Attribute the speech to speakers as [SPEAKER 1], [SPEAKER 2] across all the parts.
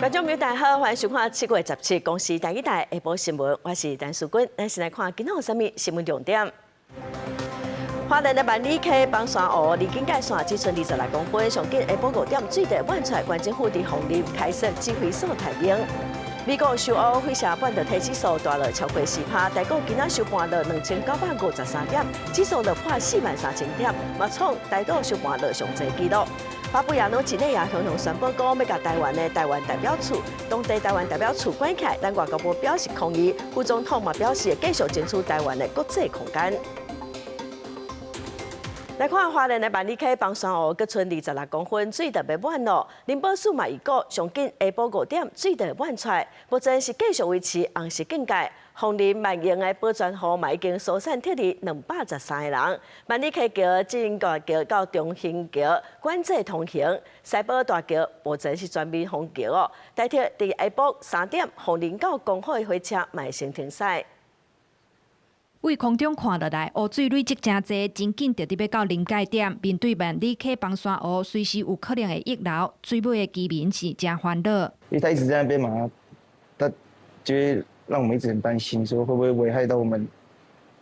[SPEAKER 1] 觀眾朋友大家好，歡迎收看7月17公視台語台下晡新聞，我是陳淑君。咱先來看今仔有啥物新聞重點。花蓮的萬里溪崩山湖離警戒線只賰26公分，上緊下晡5點水就滿出來，縣政府佇鳳林開設指揮所待命。美國受烏輻射半導體指數大落超過4%，台股今仔收盤落2953點，指數落破43,000點，嘛創台股收盤落上濟紀錄。巴布亞紐幾內亞雄雄宣布講，欲共台灣的台灣代表處，當地台灣代表處關起來，咱外交部表示抗議，副總統嘛表示會繼續爭取台灣的國際空間。來看花蓮的萬里溪崩山湖，閣賰26公分，水就欲滿囉。林保署嘛預告，上緊下晡5點水就會滿出來，目前是繼續維持紅色警戒。鳳林萬榮的保全戶嘛已經疏散撤離213個人。萬里溪橋、進國橋到中興橋管制通行，西寶大橋目前是全面封橋哦。台鐵佇下晡3點，鳳林到光復的火車嘛會先停駛。
[SPEAKER 2] 對空中看落來，湖水累積誠濟，真緊就佇欲到臨界點。面對萬里溪崩山湖，隨時有可能會溢流，水尾的居民是誠煩惱。
[SPEAKER 3] 因為他一直在那邊嘛，他就會讓我們一直很擔心，說會不會危害到我們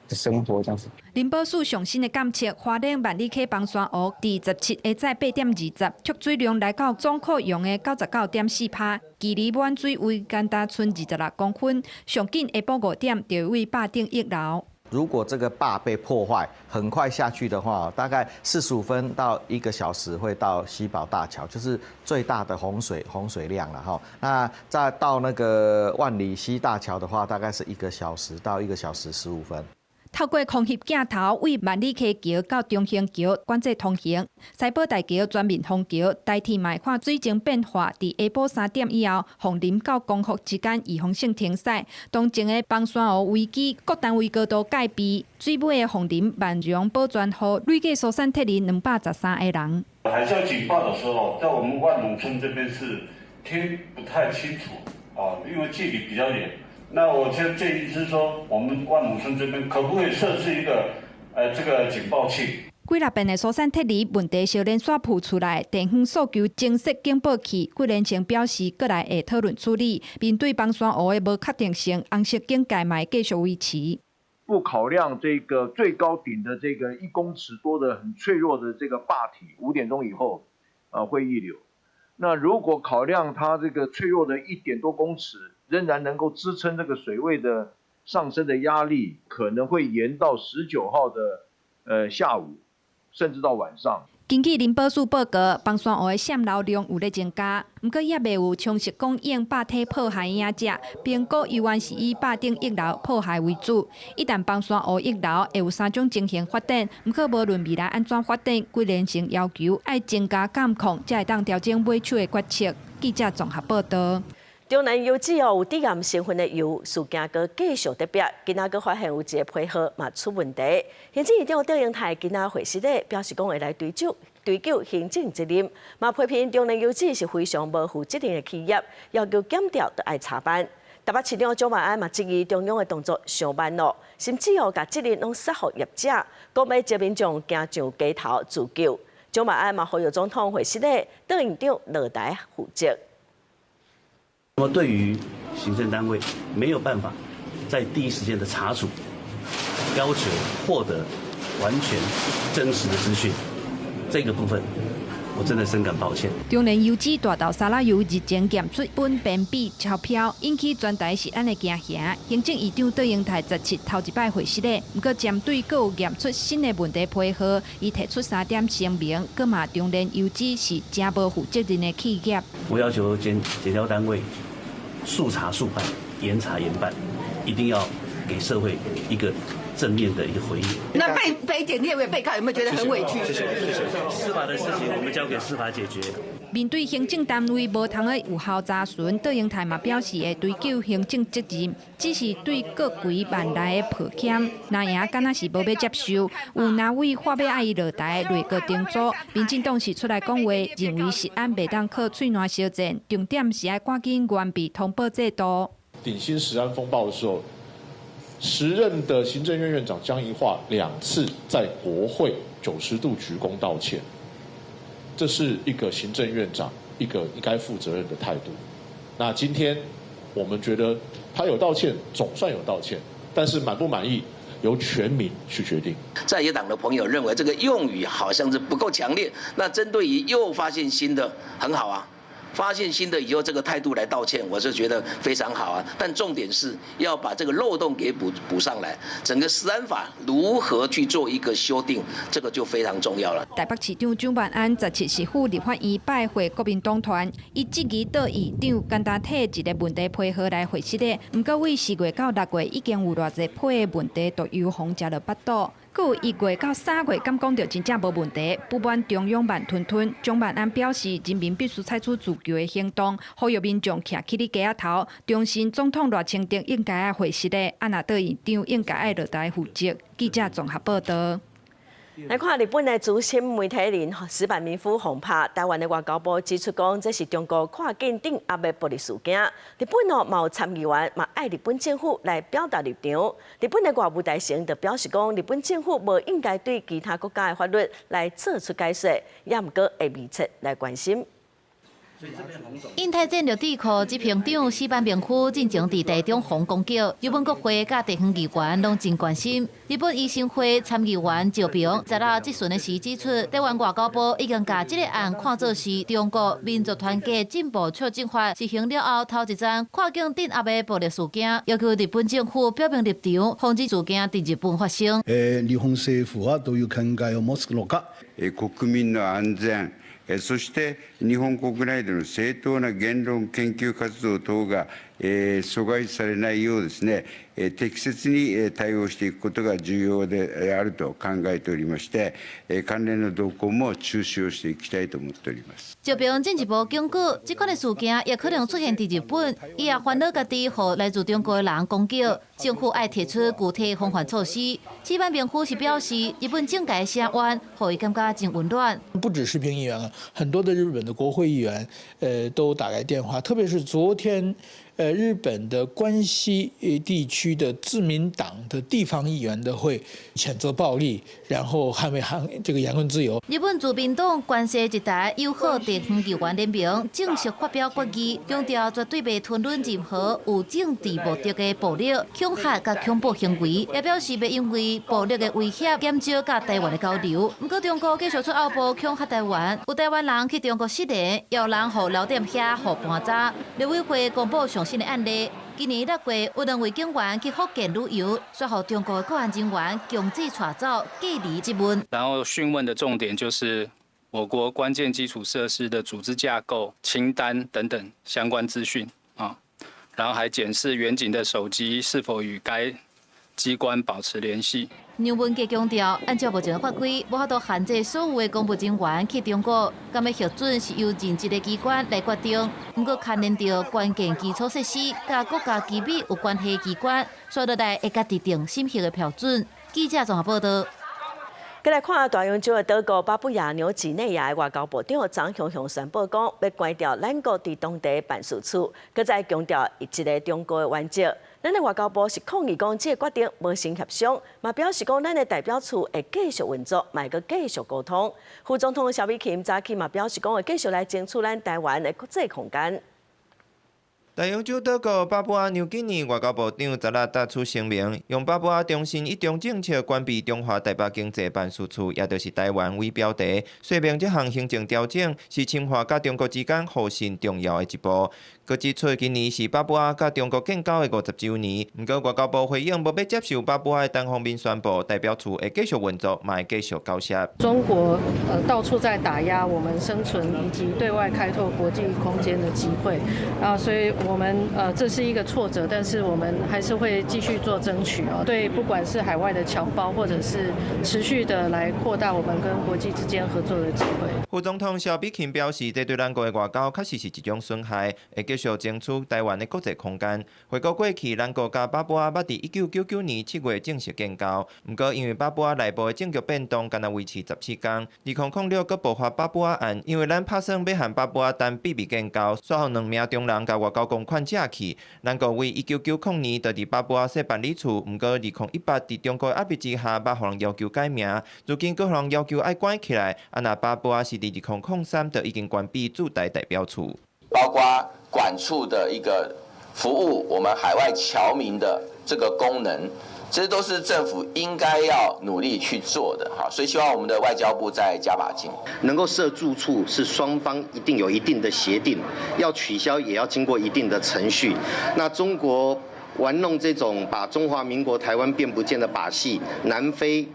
[SPEAKER 3] 的生活這樣子。
[SPEAKER 2] 林保署上新的監測，花蓮萬里溪崩山湖，佇17下早8點20，蓄水量來到總庫容的99.4%，距離滿水位干焦賰26公分，上緊下晡5點就會壩頂溢流。
[SPEAKER 4] 如果這個壩被破壞，很快下去的話，大概45分到1個小時會到西寶大橋，就是最大的洪水量了哈。那再到那個萬里溪大橋的話，大概是1個小時到1個小時15分。
[SPEAKER 2] 透過空翕鏡頭，對萬里溪橋到中興橋管制通行，西寶大橋全面封橋，台鐵嘛看水情變化，佇下晡3點以後，鳳林到光復之間預防性停駛。當前的崩山湖危機，各單位高度戒備，水尾的鳳林萬榮保全戶累計疏散撤離213個人。
[SPEAKER 5] 海嘯警報的時候，在我們萬榮村這邊是聽不太清楚啊，因為距離比較遠。那我現在建議是說，我們萬榮村這邊可不可以設置一個，這個警報器？
[SPEAKER 2] 幾若遍的疏散撤離問題，相連紲浮出來，地方訴求增設警報器，桂連成表示，閣來會討論處理。面對崩山湖的無確定性，紅色警戒嘛會繼續維持。
[SPEAKER 6] 不考量這個最高頂的這個1公尺多的很脆弱的這個壩體，5點鐘以後，會溢流。那如果考量它這個脆弱的1點多公尺，仍然能夠支撐這個水位的上升的壓力，可能會延到19號的下午，甚至到晚上。
[SPEAKER 2] 根據林保署報告，崩山湖的滲流量有咧增加，毋過猶未有充實講湧壩體破壞影跡，評估猶原是以壩頂溢流破壞為主。一旦崩山湖溢流，會有三種情形發展。毋過無論未來按怎發展，桂連成要求愛增加監控，才會當調整尾手的決策。記者綜合報道。
[SPEAKER 1] 中研油脂哦有致癌成分的油，事件閣繼續得標，今仔閣發現有一個批號嘛出問題。行政院長卓榮泰今仔會室咧表示講會來追究行政責任，嘛批評中研油脂是非常無負責任的企業，要求檢調著愛查辦。台北市長蔣萬安嘛質疑中央的動作傷慢囉，甚至哦共責任攏捒予業者，講欲招民眾驚上街頭自救。蔣萬安嘛呼籲總統會室咧，卓院長落台負責。
[SPEAKER 7] 那麼對於行政單位沒有辦法在第一時間的查處，要求獲得完全真實的資訊，這個部分我真的深感抱歉。
[SPEAKER 2] 中研油脂大豆沙拉油日前檢出苯苯芘超標，引起全台食安的驚嚇。行政院長卓榮泰17頭一擺會失禮，毋過針對閣有驗出新的問題批號，伊提出三點聲明，閣罵中研油脂是誠無負責任的企業。
[SPEAKER 7] 我要求檢調單位速查速辦，嚴查嚴辦，一定要給社會一個正面的一個回應。
[SPEAKER 8] 那被檢列為被告，有沒有覺得很委屈？
[SPEAKER 7] 謝謝謝謝。司法的事情，我們交給司法解決。
[SPEAKER 2] 面對行政單位無通去有效查詢，卓榮泰嘛表示會追究行政責任，只是對閣規萬來的抱歉，藍營敢若是無欲接受。有藍委話欲愛伊落台，內閣重組，民進黨是出來講話，認為食安袂當靠喙瀾相戰，重點是愛趕緊完備通報制度。
[SPEAKER 9] 鼎新食安風暴的時候，時任的行政院院長江宜樺兩次在國會90度鞠躬道歉，這是一個行政院長一個應該負責任的態度。那今天我們覺得他有道歉，總算有道歉，但是滿不滿意由全民去決定。
[SPEAKER 10] 在野黨的朋友認為這個用語好像是不夠強烈，那針對於又發現新的，很好啊。發現新的以後，這個態度來道歉，我是覺得非常好啊。但重點是要把這個漏洞給補上來，整個食安法如何去做一個修訂，這個就非常重要了。
[SPEAKER 2] 台北市長蔣萬安17是赴立法院拜會國民黨團，伊質疑倒院長簡單提一個問題批號來回釋的，毋過為4月到6月已經有偌濟批的問題都予予食落腹肚。閣有1月到3月，敢講著真正無問題，不滿中央慢吞吞。蔣萬安表示，人民必須採取自救的行動，呼籲民眾徛起咧街仔頭，重申總統賴清德應該愛回釋的，啊若倒院長應該愛落台負責。記者綜合報道。
[SPEAKER 1] 來看日本的資深媒體人矢板明夫予拍，台灣的外交部指出講，這是中國跨境鎮壓的暴力事件。日本哦，嘛有參議員嘛愛日本政府來表達立場。日本的外務大臣就表示講，日本政府無應該對其他國家的法律來做出解說，也毋過會密切來關心。
[SPEAKER 11] 印太戰略智庫執行長矢板明夫進前佇台中予攻擊，日本國會佮地方議員攏真關心。日本維新會參議員石平昨仔質詢的時指出，台灣外交部已經共這个案看做是中國民族團結進步促進法實行了後頭一樁跨境鎮壓的暴力事件，要求日本政府表明立場，防止事件佇日本發生。
[SPEAKER 12] 日本政府はどういう考えを持つのか。
[SPEAKER 13] 国民の安全、そして日本国内での正当な言論研究活動等が阻害されないようですね、適切に対応していくことが重要であると考えておりまして、関連の動向も注視をしていきたいと思っております。
[SPEAKER 11] 石平進一步警告，這款的事件也可能出現佇日本，伊也煩惱家己予來自中國的人攻擊，政府愛提出具體防範措施。矢板明夫是表示，日本政界聲援，予伊感覺真溫暖。
[SPEAKER 14] 不只是評議員啊，很多的日本的國會議員，都打來電話，特別是昨天，日本的關西地區的自民黨的地方議員的會譴責暴力，然後捍衛這個言論自由。
[SPEAKER 11] 日本自民黨關西一帶友好地方議員聯盟正式發表決議，強調絕對袂吞忍任何有政治目的的暴力、恐嚇佮恐怖行為，也表示袂因為暴力的威脅減少佮台灣的交流。毋過中國繼續出奧步恐嚇台灣，有台灣人去中國失聯，也有人予留店遐予盤查。陸委會公布上新的案例，今年6月有兩位警員去福建旅遊，煞予中國的國安人員強制帶走，隔離質問。
[SPEAKER 15] 然後訊問的重點就是我國關鍵基礎設施的組織架構、清單等等相關資訊啊，然後還檢視員警的手機是否與該機關保持聯繫。
[SPEAKER 11] 楊文傑強調，按照目前的法規，無法度限制所有的公務人員去中國，敢欲核准是由任職的機關來決定。毋過，牽連著關鍵基礎設施佮國家機密有關係的機關，紲落來會共制定審核的標準。記者綜合報道。
[SPEAKER 1] 閣來看大洋洲的島國巴布亞紐幾內亞的外交部長張雄雄宣布講，欲關掉咱國佇當地辦事處，閣再強調一个中國的原則。咱的外交部是抗議講，這个決定無經協商，嘛表示講咱的代表處會繼續運作，嘛會閣繼續溝通。副總統蕭美琴早起嘛表示講，會繼續來爭取咱台灣的國際空間。
[SPEAKER 16] 大洋洲島國巴布亞紐幾內外交部長昨日發出聲明，用巴布亞重申一中政策關閉中華台北經濟辦事處，也就是台灣為標題，說明這項行政調整是深化佮中國之間互信重要的一步。閣指出今年是巴布亞佮中國建交的50週年，毋過外交部回應無欲接受巴布亞的單方面宣布，代表處會繼續運作，嘛會繼續交涉。
[SPEAKER 17] 中國到處在打壓我們生存以及對外開拓國際空間的機會，啊，所以我們這是一個挫折，但是我們還是會繼續做爭取哦。對，不管是海外的僑胞，或者是持續的來擴大我們跟國際之間合作的機會。
[SPEAKER 16] 副總統蕭美琴表示，這對咱國的外交確實是一種損害，會繼續爭取台灣的國際空間。回顧過去，咱國佮巴布亞捌佇1999年7月正式建交，毋過因為巴布亞內部的政局變動，干焦維持14工。2006閣爆發巴布亞案，因為咱拍算欲和巴布亞談秘密建交，煞予兩名中人共外交公款借去。咱國為1990年就佇巴布亞設辦理處，毋過2018佇中國壓力之下，捌予人要求改名，如今閣予人要求愛關起來。啊，若巴布亞是佇2003就已經關閉駐台代表處，
[SPEAKER 18] 包括管處的一個服務，我們海外僑民的這個功能，這都是政府應該要努力去做的哈。所以希望我們的外交部再加把勁。
[SPEAKER 19] 能夠設駐處是雙方一定有一定的協定，要取消也要經過一定的程序。那中國玩弄這種把中華民國台灣變不見的把戲，南非、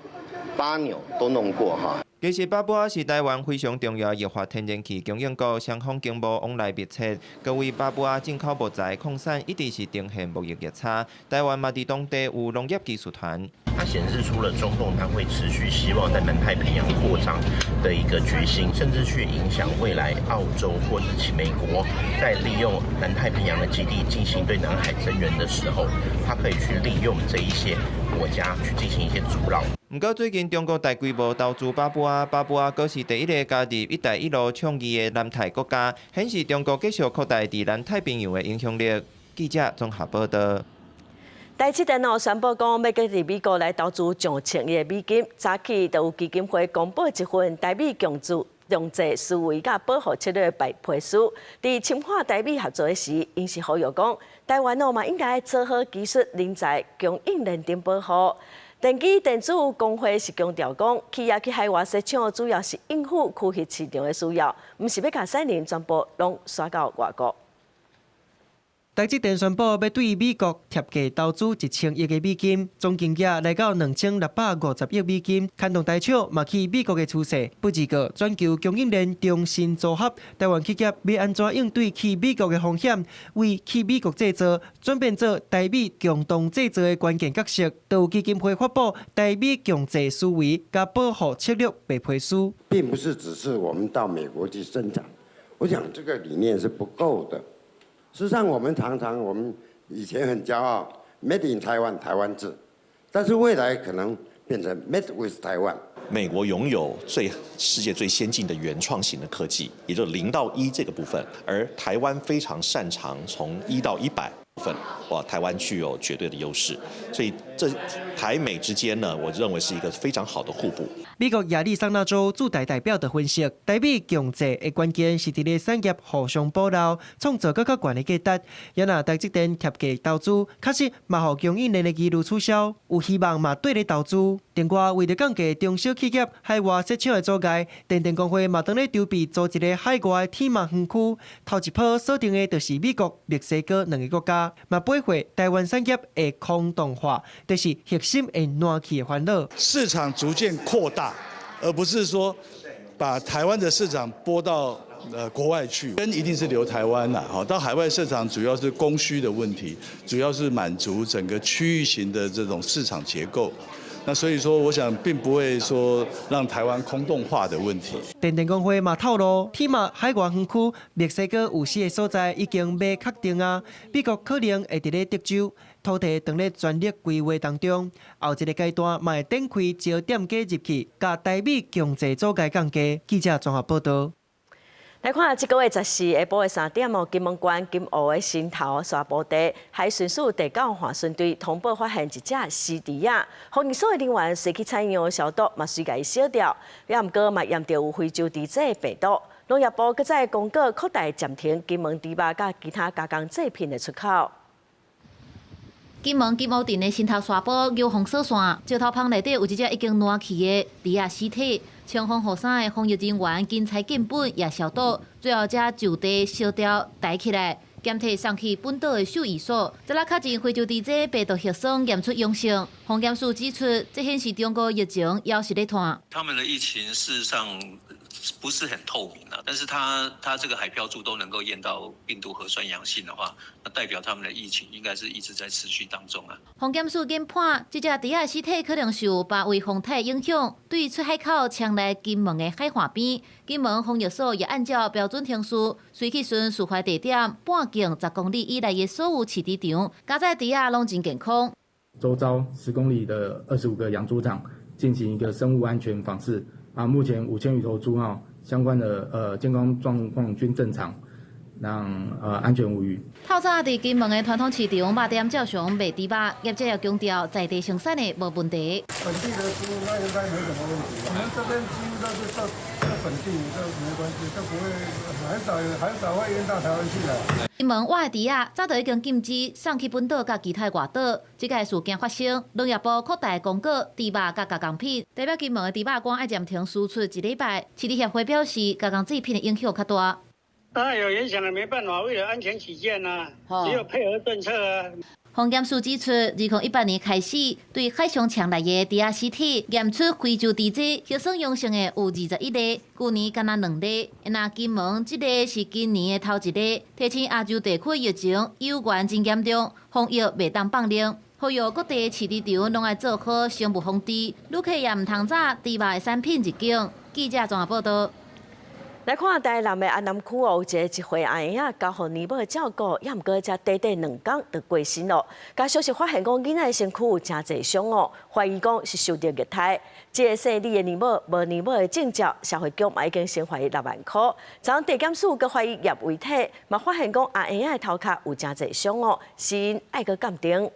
[SPEAKER 19] 巴紐都弄過哈。
[SPEAKER 16] 其實巴布亞是台灣非常重要的液化天然氣供應國，雙方經貿往來密切。閣為巴布亞進口木材、礦產一直是呈現貿易逆差。台灣嘛佇當地有農業技術團。
[SPEAKER 20] 它顯示出了中共它會持續希望在南太平洋擴張的一個決心，甚至去影響未來澳洲或者是美國在利用南太平洋的基地進行對南海增援的時候，它可以去利用這一些國家去進行一些阻撓。
[SPEAKER 16] 毋過最近中國大規模投資巴布亞，巴布亞閣是第一个加入“一帶一路”倡議的南太國家，顯示中國繼續擴大佇南太平洋的影響力。記者綜合報道。
[SPEAKER 1] 台積電哦宣布講，欲閣佇美國來投資上千億美金。早起就有基金會公布一份台美共治共濟思維佮保護策略白皮書。佇深化台美合作時，𪜶是呼籲講，台灣哦嘛應該做好技術人才供應鏈等保護。電機電子工會是強調講，企業去海外設廠主要是應付區域市場的需要，毋是欲共產能全部攏徙到外國。
[SPEAKER 21] 台積電宣布欲對美國疊價投資1000億个美金，總金額來到2650億美金。牽動台廠嘛去美國的趨勢，不二個全球供應鏈重新組合，台灣企業欲按怎應對去美國的風險，為去美國製造轉變做台美共同製造的關鍵角色，都有基金會發布台美共濟思維佮保護策略白皮書。
[SPEAKER 13] 並不是只是我們到美國去生產，我想這個理念是不夠的。事實上，我們常常我們以前很驕傲，Made in Taiwan，台灣製，但是未來可能變成 Made with Taiwan。
[SPEAKER 22] 美國擁有最世界最先進的原創型的科技，也就是0到1這個部分，而台灣非常擅長從1到100部分，哇，台灣具有絕對的優勢，所以這台美之間呢，我認為是一個非常好的互補。
[SPEAKER 21] 美國亞利桑那州駐台代表就分析，台美共濟的關鍵是佇咧產業互相保留，創造閣較懸的價值。也若台積電疊價投資，確實嘛予供應鏈的疑慮取消，有希望嘛對咧投資。另外，為著降低中小企業海外設廠的阻礙，電電公會嘛當咧籌備組一个海外鐵馬園區，頭一波鎖定的就是美國、墨西哥兩个國家，嘛背負台灣產業的空洞化，就是核心會爛去的煩惱。
[SPEAKER 23] 市場逐漸擴大，而不是說把台灣的市場撥到國外去，根一定是留台灣啦。好，到海外市場主要是供需的問題，主要是滿足整個區域型的這種市場結構。那所以說，我想並不會說讓台灣空洞化的問題。
[SPEAKER 21] 電電公會嘛透露，鐵馬海外園區墨西哥有四个所在已經欲確定啊，美國可能會佇咧德州，土地當咧全力規劃當中，後一个階段嘛會展開招店家入去，共台美共濟阻礙降低。記者綜合報道。
[SPEAKER 1] 來看這个月14下晡的3點哦，金門縣金湖的新頭沙埔地海巡署第九岸巡隊通報發現一隻死豬仔，防疫所的人員隨去採樣消毒，嘛隨共伊燒掉，也毋過嘛驗著有非洲豬瘟病毒。農業部閣再公告擴大暫停金門豬肉佮其他加工製品的出口。
[SPEAKER 11] 金門金湖鎮的新頭沙埔有封鎖線，石頭縫內底有一隻已經爛去的豬仔屍體。穿防護衫的防疫人員緊採見本也消毒，最後才就地燒掉抬起來，檢體送去本島的獸醫所。這啦確認非洲豬瘟病毒核酸驗出陽性，防檢署指出，這顯示中國疫情猶是咧湠。
[SPEAKER 24] 他們的疫情事實上不是很透明啊，但是他這個海漂豬都能夠驗到病毒核酸陽性的話，那代表他們的疫情應該是一直在持續當中啊。
[SPEAKER 11] 防檢署研判，這隻豬仔屍體可能受八月風颱影響，對出海口衝來金門的海岸邊。金門防疫所也按照標準程序，隨去巡事發地點半徑10公里以內的所有飼豬場，佳哉豬仔攏真健康。
[SPEAKER 25] 周遭10公里的25個養豬場進行一個生物安全訪視。啊，目前5000餘頭豬哈，相關的健康狀況均正常，讓安全無虞。
[SPEAKER 11] 透早佇金門的傳統市場肉店照常賣豬肉，業者也強調在地生產的無問題。
[SPEAKER 26] 本地的豬那應該沒什麼問題。我們這邊幾乎都是這
[SPEAKER 3] 本地都沒關係，都不會很少很少會運到台灣去的。
[SPEAKER 11] 金門活的豬仔早就已經禁止送去本島佮其他外島。這个事件發生，農業部擴大公告豬肉佮加工品，代表金門的豬肉乾愛暫停輸出一禮拜。飼豬協會表示，加工製品的影響較大。
[SPEAKER 4] 當然有影響了，沒辦法，為了安全起見啊，只有配合政策啊。
[SPEAKER 11] 防檢署指出，2018年開始，對海上搶來的豬仔屍體驗出非洲豬瘟核酸陽性的有21例，舊年干焦2例。若金門這个是今年的頭一例，提醒亞洲地區疫情猶原真嚴重，防疫袂當放任，呼籲各地飼豬場攏愛做好生物防治，旅客也毋通炸豬肉的產品入境。記者綜合報道。
[SPEAKER 1] 來看台南的安南區哦，有一個一歲阿嬰仔交予奶母照顧，也毋過才短短2工就過身咯。家屬是發現講囡仔的身軀有誠濟傷哦，懷疑講是受著虐待。這个姓李的奶母無奶母的證照，社會局嘛已經先罰伊6萬箍。昨昏地檢署閣懷疑驗遺體，嘛發現講阿嬰仔的頭殼有誠濟傷哦，死因愛閣鑑定。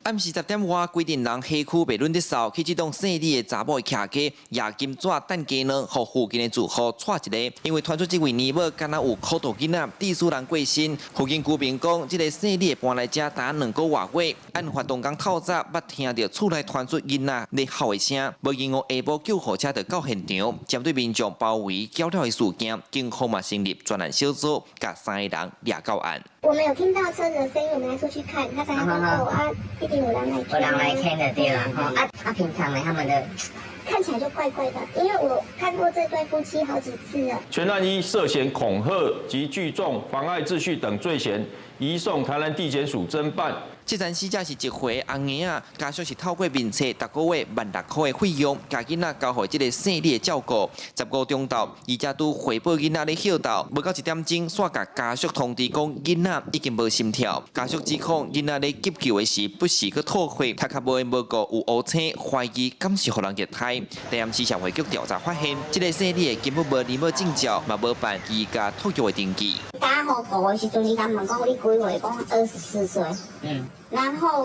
[SPEAKER 5] 暗時10點外，規陣人彼區袂忍得掃，去這棟姓李的查某的徛家，攑金紙等雞卵，予附近的住戶帶一個。因為傳出這位奶母敢若有苦毒囡仔，致使人過身。附近居民講，這个姓李的搬來遮才2個外月，案發當工透早，捌聽著厝內傳出囡仔咧哭的聲，無閒哦，下晡救護車就到現場，針對民眾包圍攪了的事件，警方嘛成立專案小組，共3個人掠到案。
[SPEAKER 6] 我們有聽到車子的聲音，我們來出去看，他才講哦啊，一定有人來，
[SPEAKER 8] 有人來牽的對啦，吼啊啊！平常呢，他們的
[SPEAKER 6] 看起來就怪怪的，因為我看過這對夫妻好幾次了。
[SPEAKER 26] 全案依涉嫌恐嚇及聚眾妨礙秩序等罪嫌，移送台南地檢署偵辦。
[SPEAKER 5] 這陣死者是一歲紅嬰仔，家屬是透過面冊，逐个月16,000箍的費用，共囡仔交予這个姓李的照顧。15中晝，伊才拄回報囡仔咧歇鬥，無夠1點鐘，煞共家屬通知講囡仔已經無心跳。家屬指控囡仔咧急救的時不時閣吐血，頭殼無緣無故有烏青，懷疑敢是予人虐待。台南市社會局調查發現，這个姓李的根本無奶母證照，嘛無辦居家托育的登記。
[SPEAKER 6] 打予顧的時陣，伊共問講你幾歲？講24歲。然後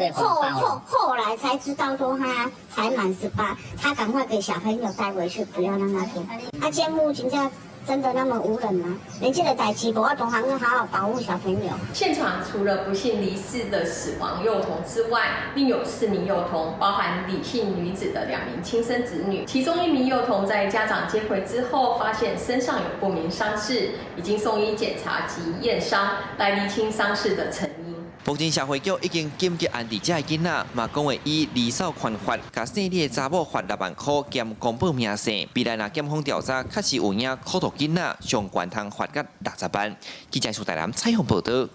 [SPEAKER 6] 後來才知道說他才滿18，他趕快給小朋友帶回去，不要讓他聽。啊，監護真正真的那麼無能嗎？連這个代誌無法度好好保護小朋友。
[SPEAKER 27] 現場除了不幸離世的死亡幼童之外，另有4名幼童，包含李姓女子的2名親生子女，其中1名幼童在家長接回之後，發現身上有不明傷勢，已經送醫檢查及驗傷，來釐清傷勢的成因。
[SPEAKER 5] 目前社會局已經緊急安置這个囡仔，嘛講會依兒少權法，共姓李的查某罰6萬箍兼公布名姓。未來若檢方調查確實有影苦毒囡仔，上懸通罰甲60萬。記者蘇台南採訪報導。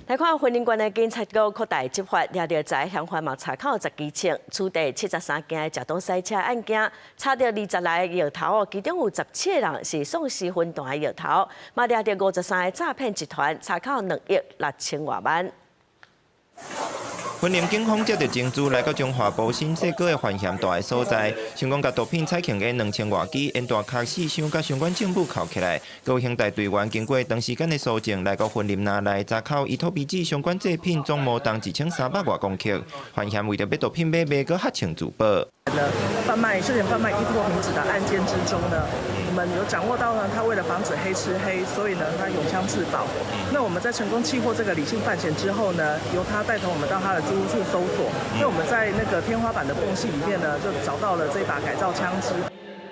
[SPEAKER 1] 來看雲林縣的警察局擴大執法，掠著在嫌犯嘛查扣10支槍，處理73件的食毒賽車案件，查著20來個搖頭，其中有17個人是喪屍分段的搖頭，嘛掠著53個詐騙集團，查扣2億6千外萬。
[SPEAKER 16] 雲林警方接著情資來到中華埔新世界的犯嫌大的所在，成功共毒品採控的2000外支煙彈殼4箱，佮相關證物扣起來。閣有刑隊隊員經過長時間的搜證，來到雲林拿來查扣依托咪酯相關製品，總毛重1300外公克。犯嫌為著欲毒品買賣，閣合成自保。
[SPEAKER 28] 販賣涉嫌販賣依托咪酯的案件之中呢，我們有掌握到呢，他為了防止黑吃黑，所以呢，他用槍自保。那我們在成功緝獲這個李姓犯嫌之後呢，由他帶同我們到他的租屋處搜索。那我們在那個天花板的縫隙裡面呢，就找到了這把改造槍支。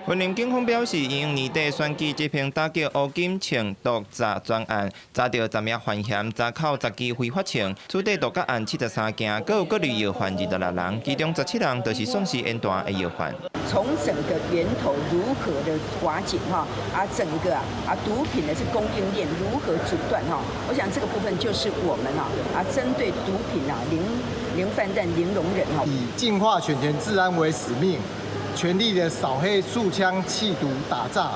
[SPEAKER 16] 雲林警方表示，𪜶用年底選舉這篇打擊烏金槍毒詐專案，查著10名犯嫌，查扣10支非法槍，處理毒假案73件，閣有各類藥販26人，其中17人就是喪屍煙彈的藥販。
[SPEAKER 29] 從整個源頭如何的瓦解哈，啊整個啊毒品的這供應鏈如何阻斷哈？我想這個部分就是我們啊針對毒品啊零泛濫零容忍哈。
[SPEAKER 30] 以淨化選前治安為使命。全力的掃黑、掃槍、緝毒、打詐，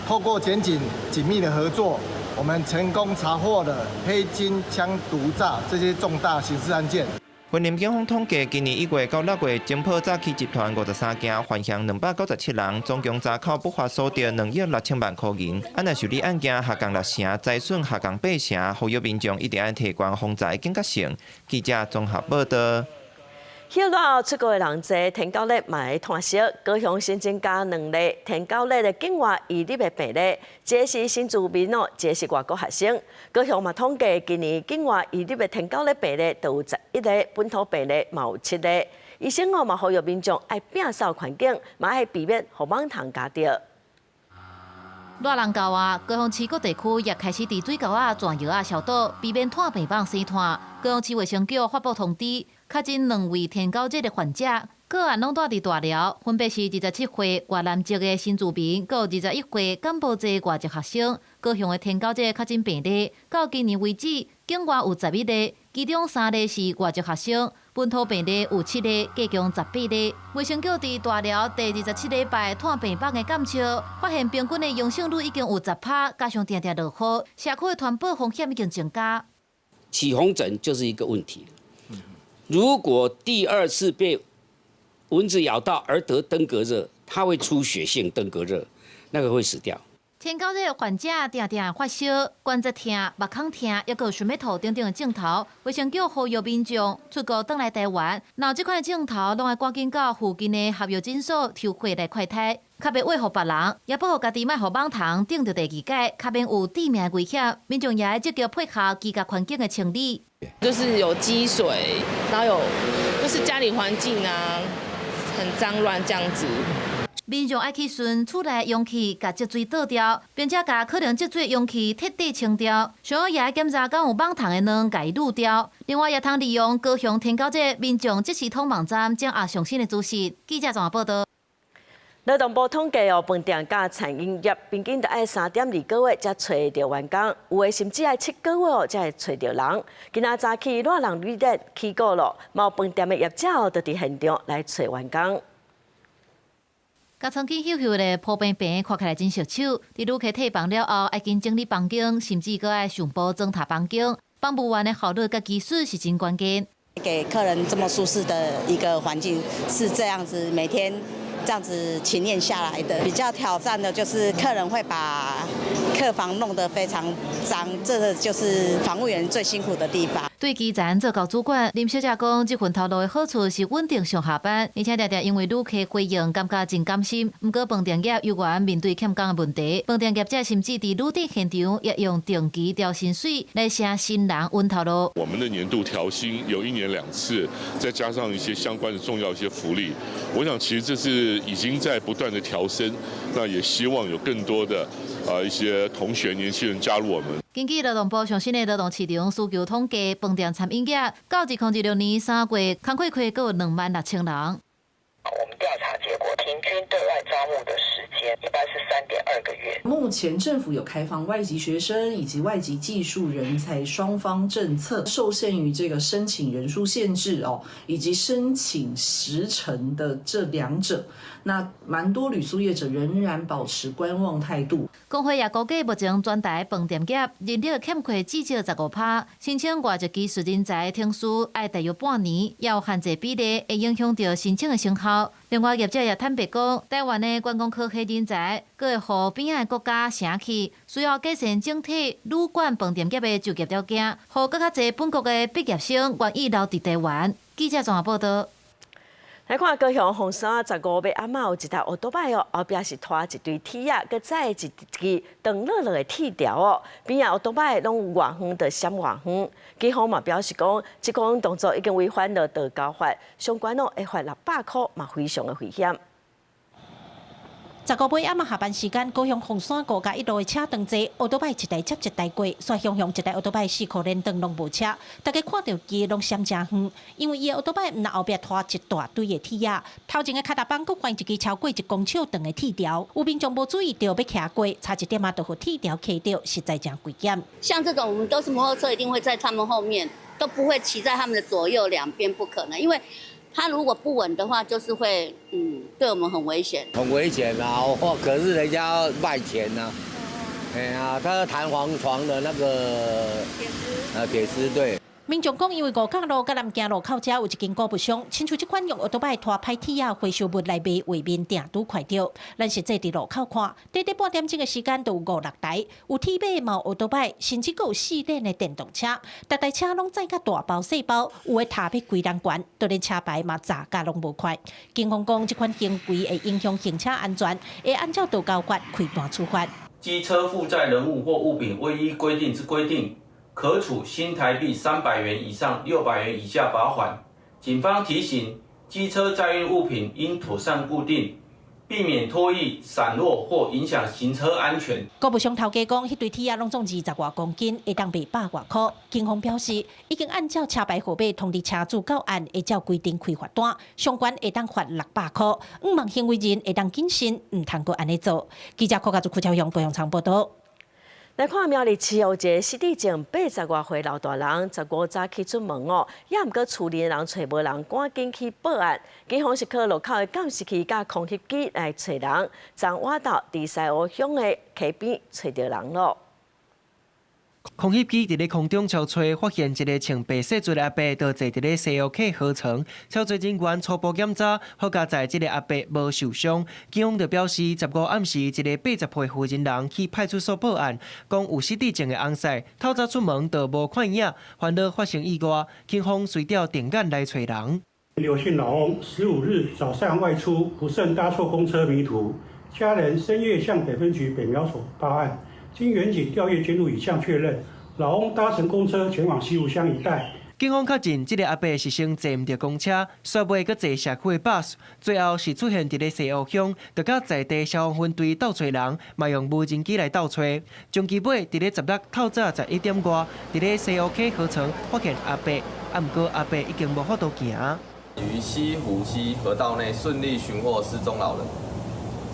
[SPEAKER 30] 透過檢警緊密的合作，我們成功查獲了黑金、槍、毒、詐這些重大刑事案件。
[SPEAKER 16] 雲林警方統計，今年1月到6月，偵破詐欺集團53件，犯嫌297人，總共查扣不法所得2億6千萬箍銀。按若受理案件下降6成，財損下降8成，呼籲民眾一定愛提懸防詐的警覺性。記者綜合報導。
[SPEAKER 1] 歇熱出國的人濟，天狗熱嘛會湠息。高雄新增加兩例天狗熱的境外移入的病例，一个是新住民哦，一个是外國學生。高雄嘛統計今年境外移入的天狗熱病例都有11个，本土病例嘛有七个。醫生哦嘛呼籲民眾愛摒掃環境，嘛愛避免予蠓蟲咬著。
[SPEAKER 11] 熱人到啊，高雄市各地區也開始佇水溝仔、泉藥仔消毒，避免湠病蠓生湠。高雄市衛生局發布通知，確診兩位天狗熱的患者，個案攏蹛佇大寮，分別是27歲越南籍的新住民，佮21歲柬埔寨外籍學生。高雄的天狗熱確診病例，到今年為止，境外有11个，其中三个是外籍學生，本土病例有七个，計共18个。衛生局佇大寮第27禮拜湠病蠓的監測，發現平均的陽性率已經有10趴，加上定定落雨，社區的傳播風險已經增加。
[SPEAKER 2] 起紅疹就是一個問題。如果第二次被蚊子咬到而得登革熱，它會出血性登革熱，那個會死掉。
[SPEAKER 11] 天狗熱患者定定發燒、關節疼、目孔疼，抑閣有想欲吐等等的症頭。衛生局呼籲民眾出國轉來台灣，若有這款症頭，攏愛趕緊到附近的合藥診所抽血來快篩，較袂餵予別人，也保護家己，莫予蠓蟲叮著第二擺，較免有致命的危險。民眾也愛積極配合居家環境的清理，
[SPEAKER 7] 就是有積水，然後有就是家裡環境啊很髒亂這樣子。
[SPEAKER 11] 民眾愛去巡厝內容器，共積水倒掉，並且共可能積水容器徹底清掉。上好也愛檢查敢有蠓蟲的卵，共伊濾掉。另外，也通利用高雄天狗熱民眾即時通網站掌握上新的資訊。記者綜合報道。
[SPEAKER 1] 勞動部統計哦，飯店佮餐飲業平均著愛3.2個月才揣著員工，有的甚至愛7個月哦才會揣著人。今仔早起熱人旅店起鼓咯，嘛有飯店的業者哦，就佇現場來揣員工。
[SPEAKER 11] 共床巾厚厚的鋪平平，看起來真順手。佇旅客退房了後，愛緊整理房間，甚至閣愛上報妝擦房間。房務員的效率佮技術是真關鍵。
[SPEAKER 9] 給客人這麼舒適的一個環境，是這樣子，每天這樣子勤練下來的。比較挑戰的就是客人會把客房弄得非常髒，這個就是房務員最辛苦的地方。
[SPEAKER 11] 對基層做到主管，林小姐講，這份頭路的好處是穩定上下班，而且常常因為旅客回應，感覺真甘心。毋過飯店業猶原面對欠工的問題，飯店業者甚至佇旅店現場也用定期調薪水來吸新人穩頭路。
[SPEAKER 10] 我們的年度調薪有一年兩次，再加上一些相關的重要一些福利，我想其實這是已經在不斷的調升。那也希望有更多的啊一些同學年輕人加入我們。
[SPEAKER 11] 根據勞動部上新的勞動市場需求統計，飯店餐飲業到2026年3月，工課缺閣有26,000人。
[SPEAKER 12] 我們調查結果，平均對外招募的時間一般是3.2個月。
[SPEAKER 14] 目前政府有開放外籍學生以及外籍技術人才雙方政策，受限於這個申請人數限制哦，以及申請時程的這兩者，那蠻多旅宿業者仍然保持觀望態度。
[SPEAKER 11] 工會也估計，目前全台飯店業人力欠缺至少15趴，申請外籍技術人才程序愛大約半年，也有限制比例，會影響著申請的成效。另外，業者也坦白講，台灣的觀光科技人才，閣會予邊仔的國家省去，需要改善整體旅館飯店業的就業條件，予閣較濟本國的畢業生願意留佇台灣。記者綜合報道。
[SPEAKER 1] 來看高雄鳳山15尾暗仔有一台歐多擺哦，後壁是拖一堆鐵仔，閣載一支長落落的鐵條哦。邊仔歐多擺攏偌遠就閃偌遠。警方嘛表示講，這款動作已經違反了道交法，相關哦會罰600箍，嘛非常的危險。
[SPEAKER 15] 15尾暗仔下班時間，高雄鳳山5加1路的車長濟，歐多擺一台接一台過，煞雄雄一台歐多擺四箍連燈攏無車，大家看著伊攏閃誠遠，因為伊的歐多擺毋但後壁拖一大堆的鐵仔，頭前的跤踏板閣懸一支超過1公尺長的鐵條，有民眾無注意著欲騎過，差一點仔就予鐵條卡著，實在誠危險。
[SPEAKER 17] 像這種，我們都是摩托車，一定會在他們後面，都不會騎在他們的左右兩邊，不可能，因為他如果不穩的話，就是會對我們很危險。
[SPEAKER 18] 很危險啊！可是人家要賣錢啊，哎呀，他彈簧床的那個鐵絲，鐵絲對。
[SPEAKER 15] 民眾講，因為五角路佮南京路口遮有一間古物商，親像這款用奧多擺拖歹鐵仔回收物來賣，畫面定拄看著。咱實際佇路口看，短短半點鐘的時間就有五六台，有鐵馬嘛有奧多擺，甚至閣有四輪的電動車，逐台車攏載甲大包細包，有的塔欲規人懸，就連車牌嘛雜甲攏無塊。警方講，這款行為會影響行車安全，會按照道交法開單處罰。
[SPEAKER 3] 機車負載人物或物品未依規定之規定，可處新台幣300元以上600元以下罰款。警方提醒，機車載運物品應妥善固定，避免拖曳、散落或影響行車安全。
[SPEAKER 15] 古物商頭家講，彼堆鐵仔攏總20外公斤，會當賣百外箍。警方表示，已經按照車牌號碼通知車主到案，會照規定開罰單，上懸會當罰600箍。毋望行為人會當謹慎，毋通閣按呢做。記者柯家祖、柯超雄、高雄場報道。
[SPEAKER 1] 來看苗栗市有一个失智症80外歲老大人，15早起出門哦，也毋過厝裡的人揣無人，趕緊去報案。警方是靠路口的監視器佮空翕機來揣人，昨晚晝佇西湖鄉的溪邊揣著人囉。
[SPEAKER 4] 空翕機佇咧空中搜揣，發現一个穿白色做的阿伯，就坐佇咧西湖溪河床。搜查人員初步檢查，好佳哉這个阿伯無受傷。警方就表示，15暗時一个80歲婦人人去派出所報案，講有失智症的翁婿，透早出門就無看影，煩惱發生意外。警方隨調定眼來揣人。
[SPEAKER 13] 劉姓老翁15日早上外出，不慎搭錯公車迷途，家人深夜向北分局北苗所報案。經員警調閱監錄影像確認，老翁搭乘公車前往西湖鄉一帶。
[SPEAKER 4] 警方確認，這个阿伯是先坐毋著公車，煞尾閣坐社區的巴士，最後是出現佇咧西湖鄉，就佮在地消防分隊鬥揣人，嘛用無人機來鬥揣。終其尾，佇咧16透早11點外，佇咧西湖溪河床發現阿伯，啊，毋過阿伯已經無法度行。
[SPEAKER 19] 於西湖溪河道內順利尋獲失蹤老人。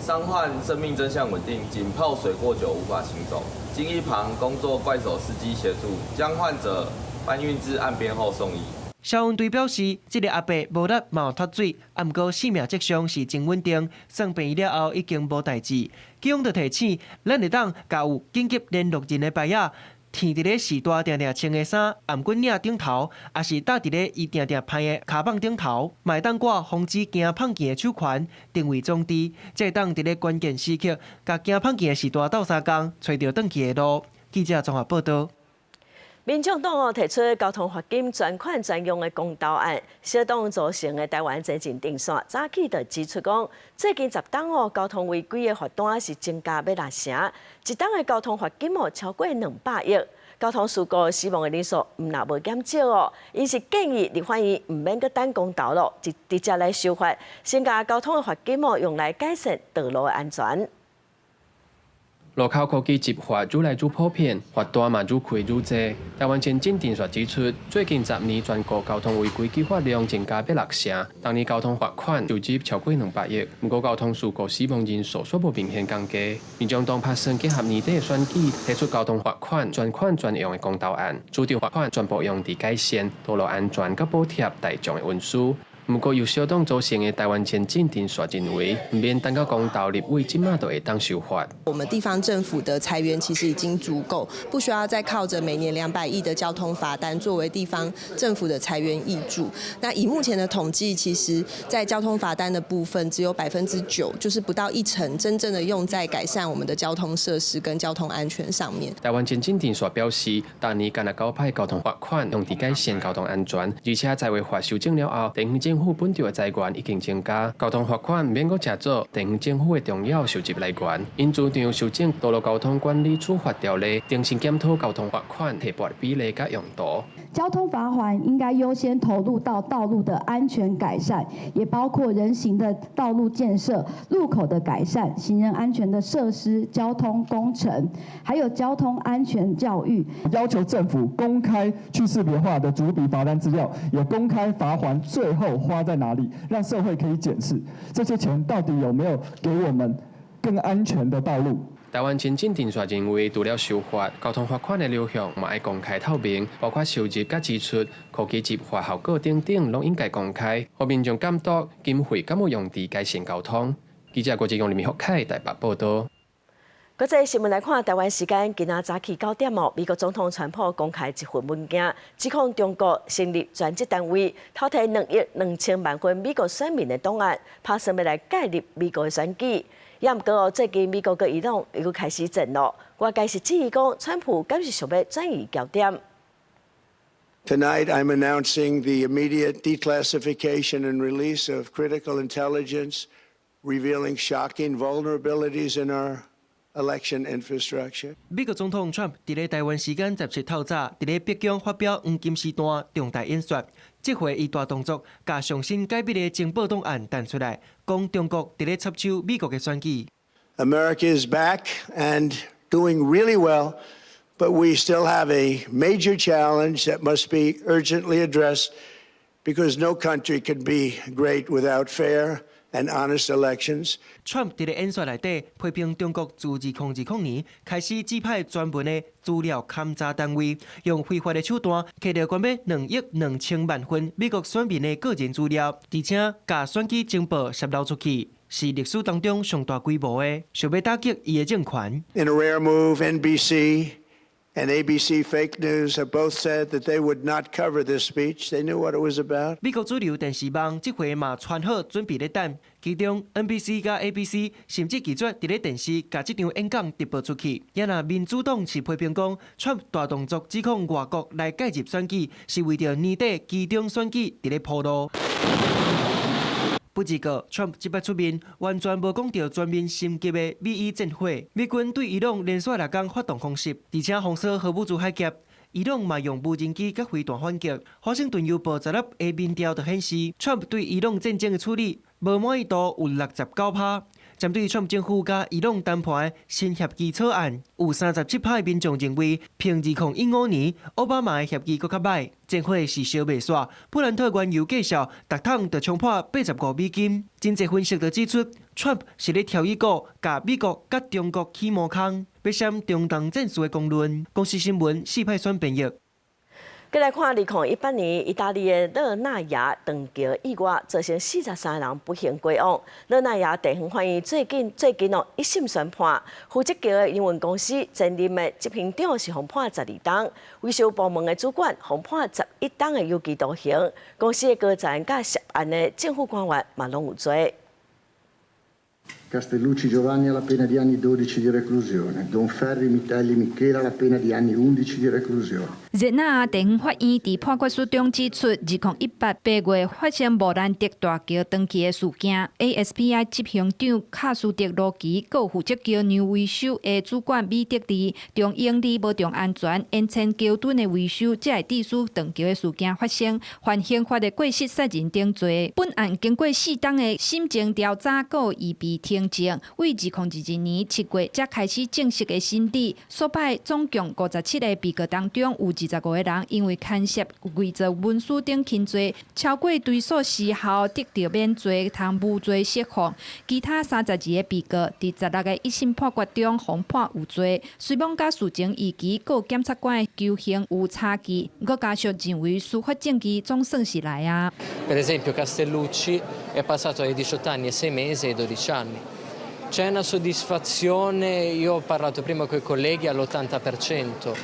[SPEAKER 19] 傷患生命徵象穩定，僅泡水過久無法行走。經一旁工作怪手司機協助，將患者搬運至岸邊後送醫。
[SPEAKER 4] 消防隊表示，這个阿伯無力嘛有脫水，啊，毋過生命跡象是真穩定，送病院了後已經無代誌。警方就提醒，咱會當共有緊急聯絡人的牌仔，貼佇咧序大定定穿的衫頷頸領頂頭，抑是搭佇咧伊定定攀的跤蠓頂頭，嘛會當掛防止驚碰見的手環、定位裝置，才會當佇咧關鍵時刻，共驚碰見的序大鬥相共，揣著轉去的路。記者綜合報道。
[SPEAKER 1] 民眾黨哦提出交通罰金專款專用的公投案，小黨組成的台灣前進陣線早起就指出講，最近10冬哦交通違規的罰單是增加欲六成，一冬的交通罰金哦超過200億，交通事故死亡的人數毋但無減少哦，𪜶是建議立法院毋免閣等公投囉，直直接來修法，先共交通的罰金哦用來改善道路的安全。
[SPEAKER 20] 路口科技執法愈來愈普遍，罰單嘛愈開愈濟。台灣前進陣線指出，最近10年全國交通違規舉發量增加欲六成，當年交通罰款收入超過200億。毋過交通事故死亡人數卻無明顯降低。民眾黨拍算結合年底的選舉，提出交通罰款專款專用的公投案，主張罰款全部用佇改善道路安全佮補貼大眾的運輸。毋過由小黨組成的台灣前進陣線認為，毋免等到公投立委這馬就會當修法。
[SPEAKER 21] 我們地方政府的財源其實已經足夠，不需要再靠着每年200億的交通罰單作為地方政府的財源挹注。那以目前的統計，其實在交通罰單的部分只有9%，就是不到一成，真正的用在改善我們的交通設施跟交通安全上面。
[SPEAKER 20] 台灣前進陣線表示，逐年干焦九擺交通罰款用佇改善交通安全，而且在違法修正了後，地方政府本著的財源已經增加，交通罰款毋免閣成做地方政府的重要收入來源。𪜶主張修正道路交通管理處罰條例，重新檢討交通罰款提撥比例佮用途。
[SPEAKER 22] 交通罰款應該優先投入到道路的安全改善，也包括人行的道路建設、路口的改善、行人安全的設施、交通工程，還有交通安全教育。
[SPEAKER 23] 要求政府公開去識別化的逐筆罰單資料，也公開罰鍰最後花在哪裡，讓社會可以檢視這些錢到底有沒有給我們更安全的道路。
[SPEAKER 20] 台灣前進陣線認為，除了修法，交通罰款的流向嘛愛公開透明，包括收入佮支出、科技執法效果等等，攏應該公開，予民眾監督經費敢有用佇改善交通。記者郭志勇、林明福凱台北報道。
[SPEAKER 1] 國國際新聞來看，台灣時間今仔早起9點哦，美國總統川普公開一份文件，指控中國成立專職單位，偷提2億2千萬份美國選民的檔案，拍算欲來介入美國的選舉。也毋過哦，最近美國佮伊朗又開始戰囉，外界是質疑講，川普敢是想欲轉移焦點。
[SPEAKER 5] Tonight, I'm announcing the immediate declassification and release of critical intelligence revealing shocking vulnerabilities in our election infrastructure.
[SPEAKER 4] 美國總統川普佇咧台灣時間17透早，佇咧白宮發表黃金時段重大演說。這回伊大動作，共上新解密的情報檔案彈出來，講中國佇咧插手美國的選舉。
[SPEAKER 5] America is back and doing really well, but we still have a major challenge that must be urgently addressed because no country can be great without fair and honest elections.
[SPEAKER 4] Trump 佇咧演說內底批評中國自2020年開始指派專門的資料勘查單位，用非法的手段，摕著關欲2億2千萬份美國選民的個人資料，而且共選舉情報洩露出去，是歷史當中上大規模的，想欲打擊伊的政權。
[SPEAKER 5] In a rare move, NBC and ABC fake news have both said that they would not cover this speech. They knew what it was about.
[SPEAKER 4] 美國主流電視網這回嘛傳好準備咧等，其中 NBC 佮 ABC 甚至拒絕佇咧電視共這場演講直播出去。也若民主黨是批評講，川普大動作指控外國來介入選舉，是為著年底期中選舉佇咧鋪路。不過，川普這擺出面，完全無講著全面升級的美伊戰火。美軍對伊朗連續六工發動空襲，而且封鎖荷姆茲海峽。伊朗嘛用無人機佮飛彈反擊。華盛頓郵報16的民調就顯示，川普對伊朗戰爭的處理無滿意度有69%。針對川普政府佮伊朗談判的新協議草案，有37%的民眾認為，比2015年奧巴馬的協議閣較䆀。戰火是燒袂煞，布蘭特原油價數，逐桶就衝破85美金。真濟分析就指出，川普是咧挑伊股，共美國佮中國起毛空，欲閃中東戰事的公論。公視新聞四派選編譯。
[SPEAKER 1] 閣來看2018年，意大利的熱那亞斷橋意外，造成43人不幸過往。熱那亞地方法院最近哦一審宣判，負責橋的營運公司前任的執行長是予判12冬，維修部門的主管予判11冬的有期徒刑。公司的高層佮涉案的政府官員嘛攏有罪。
[SPEAKER 6] Castellucci Giovanni alla pena di anni 12 di reclusione, Donferri Mitelli Michela alla pena di anni 11 di reclusione。
[SPEAKER 8] 熱那亞地方法院佇判決書中指出，2018八月發生莫蘭迪大橋斷去的事件，ASPI 執行長卡斯特羅奇，閣負責橋梁維修的主管米德利，重盈利無重安全，延遲橋墩的維修，才會致使斷橋的事件發生，犯刑法的過失殺人等罪。本案經過4冬的審前調查，閣預備聽證，為2022年7月才開始正式的審理。所擺總共57個被告當中，有25個人因為牽涉偽造文書等輕罪，超過追訴時效得著免罪，通無罪釋放。其他32個被告，佇16個一審判決中，予判有罪。雖罔佮事前預期，閣檢察官的求刑有差距，毋過家屬認為司法正義總算是來啊。
[SPEAKER 24] Per esempio Castellucci è passato dai 18 anni e 6 mesi ai 12 anni. C'è una soddisfazione, io ho parlato prima con i colleghi, all'80%.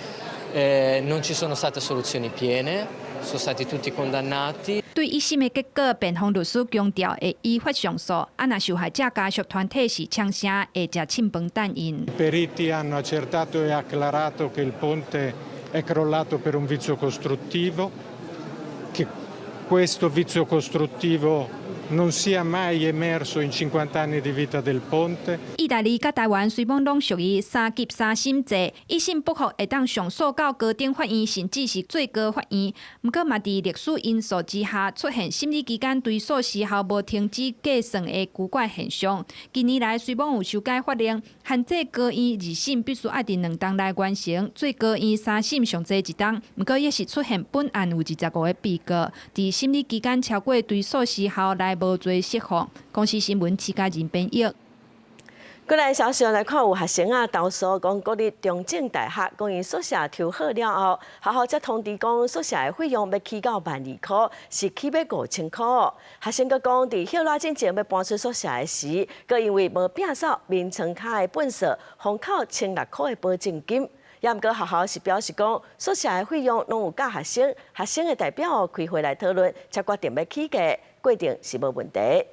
[SPEAKER 24] Non ci sono state soluzioni piene, sono stati tutti condannati.
[SPEAKER 8] 對一審的結果，辯方律師強調會依法上訴。啊，若受害者家屬團體是嗆聲會食凊飯等𪜶。
[SPEAKER 25] I periti hanno accertato e acclarato che il ponte è crollato per un vizio costruttivo, che questo vizio costruttivo non sia mai emerso in 50 anni di vita del ponte。
[SPEAKER 8] 意大利佮台灣雖罔攏屬於三級三審制，一審不服會當上訴到高等法院，甚至是最高法院。毋過嘛，佇歷史因素之下，出現審理期間追訴時效無停止計算的古怪現象。近年來雖罔有修改法令，限制高院二審必須愛佇2冬內完成，最高院三審上濟1冬。毋過也是出現本案有25個被告，佇審理期間超過追訴時效來無罪釋放。公視新聞徐家仁編譯。
[SPEAKER 1] 過來消息來看，有學生啊投訴講國立中正大學講𪜶宿舍抽好了後，學校才通知講宿舍的費用欲起到12,000塊，是起欲5000塊。學生閣講，佇歇熱進前欲搬出宿舍的時，閣因為無摒掃眠床跤的糞埽，予扣1600塊的保證金。也毋過學校是表示講，宿舍的費用攏有佮學生，學生的代表開會來討論，才決定欲起價，過程是無問題。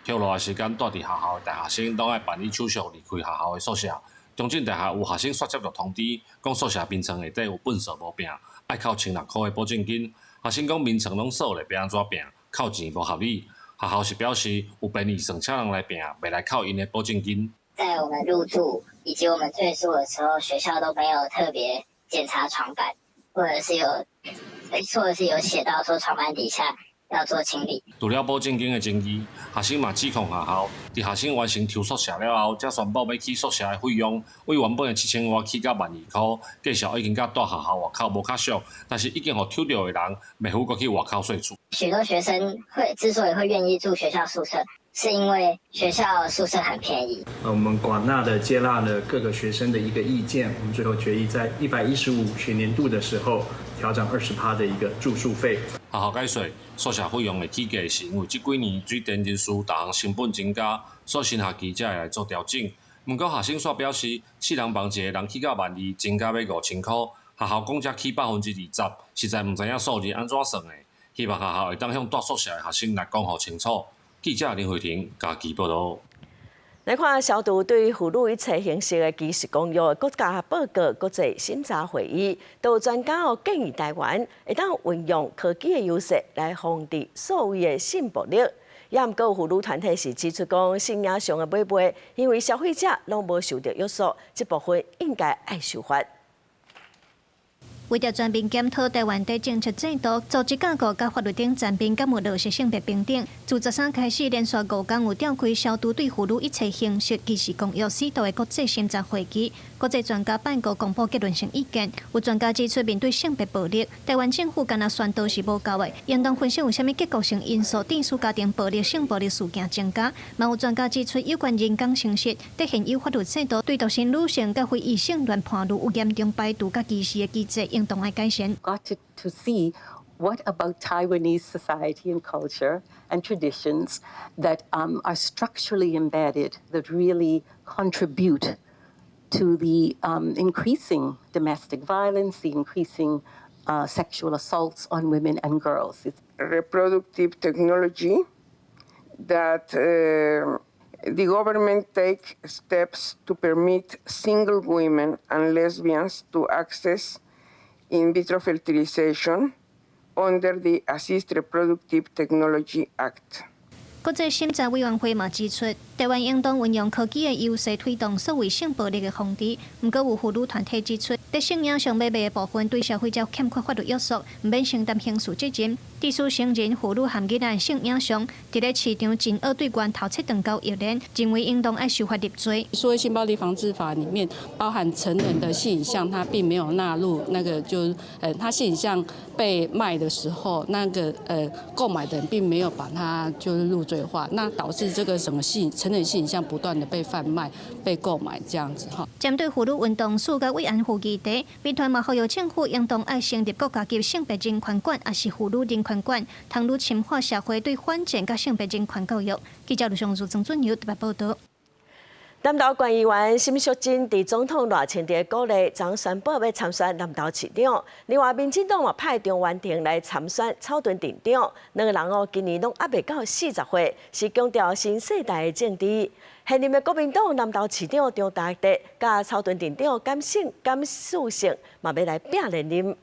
[SPEAKER 2] 歇熱時間，蹛佇學校的大學生攏愛辦理手續離開學校的宿舍。中正大學有學生煞接到通知，講宿舍眠床下底有糞埽無摒，愛扣千六箍的保證金。學生講眠床攏掃咧，欲按怎摒？扣錢無合理。學校是表示有便利算請人來摒，袂來扣𪜶的保證金。
[SPEAKER 7] 在我們入住以及我們退宿的時候，學校都沒有特別檢查床板，或者是有寫到說床板底下要做清理。
[SPEAKER 2] 除了保證金的爭議，學生嘛指控學校，佇學生完成抽宿舍了後，才宣布欲起宿舍的費用，為原本的7000外起到12,000塊，繼續已經佮蹛學校外口無較俗，但是已經予抽著的人袂赴閣去外口稅厝。
[SPEAKER 7] 許多學生會之所以會願意住學校宿舍，是因為學校宿舍很便宜。
[SPEAKER 9] 我們廣納的接納了各個學生的一個意見，我們最後決議在115學年度的時候調漲20%的一個住宿費。
[SPEAKER 2] 學校解釋，宿舍費用的起價是因為這幾年水電人事逐項成本增加，所以新學期才會來做調整。毋過學生煞表示，四人房一個人起到12,000，增加欲5000塊，學校講才起20%，實在毋知影數字按怎算的。希望學校會當向蹛宿舍的學生來講予清楚。記者林慧婷嘉義報導。
[SPEAKER 1] 來看消除對婦女一切形式的歧視公約國家報告國際審查會議，都有專家哦建議台灣會當運用科技的優勢來防治所謂的性暴力。也毋過婦女團體是指出講，性影像的買賣，因為消費者攏無受著約束，這部分應該愛修法。
[SPEAKER 10] 為著全面檢討台灣的政策制度、組織架構佮法律等全面敢有落實性別平等，自13開始連續5工有召開消除對婦女一切形式歧視公約四度的國際審查會議，國際專家辦公公布結論性意見。有專家指出，面對性別暴力，台灣政府干焦宣導是無夠的，應當分析有啥物結構性因素，致使家庭暴力、性暴力事件增加。嘛有專家指出，有關人工生殖，佇現有法律制度對獨身女性佮非異性戀伴侶有嚴重排除佮歧視的機制，應當愛改善。
[SPEAKER 16] Got to see what about Taiwanese society and culture and traditions that are structurally embedded that really contribute to the increasing domestic violence, the increasing sexual assaults on women and girls.
[SPEAKER 26] It's reproductive technology that the government take steps to permit single women and lesbians to access in vitro fertilization under the Assisted Reproductive Technology Act.
[SPEAKER 10] 國際審查委員會嘛指出，台灣應當運用科技的優勢推動所謂性暴力的防治。毋過有婦女團體指出，佇性影像買賣的部分對消費者欠缺法律約束，毋免承擔刑事責任。致使成人、婦女和囡仔性影像佇咧市場真額對源頭切斷交易鏈，認為應當愛修法立罪。
[SPEAKER 27] 數位性暴力防治法裡面包含成人的性影像，它並沒有納入那個就，他性影像被賣的時候，那個購買的人並沒有把它就是入罪化，那導致這個什麼性成人性影像不斷的被販賣、被購買這樣子哈。
[SPEAKER 10] 針對婦女運動事佮慰安婦議題，民團嘛呼籲政府應當愛成立國家級性別人權館，抑是婦女人權館，通愈深化社會對反戰佮性別人權教育。記者盧尚如、曾俊友特別報導。
[SPEAKER 1] 南投縣議員沈淑珍佇總統賴清德鼓勵，昨宣布欲參選南投市長。另外，民進黨嘛派張婉婷來參選草屯鎮長。兩個人哦，今年攏猶未到40歲，是強調新世代的政治。現任的國民黨南投市長張達德，佮草屯鎮長甘樹盛嘛欲來拚連任。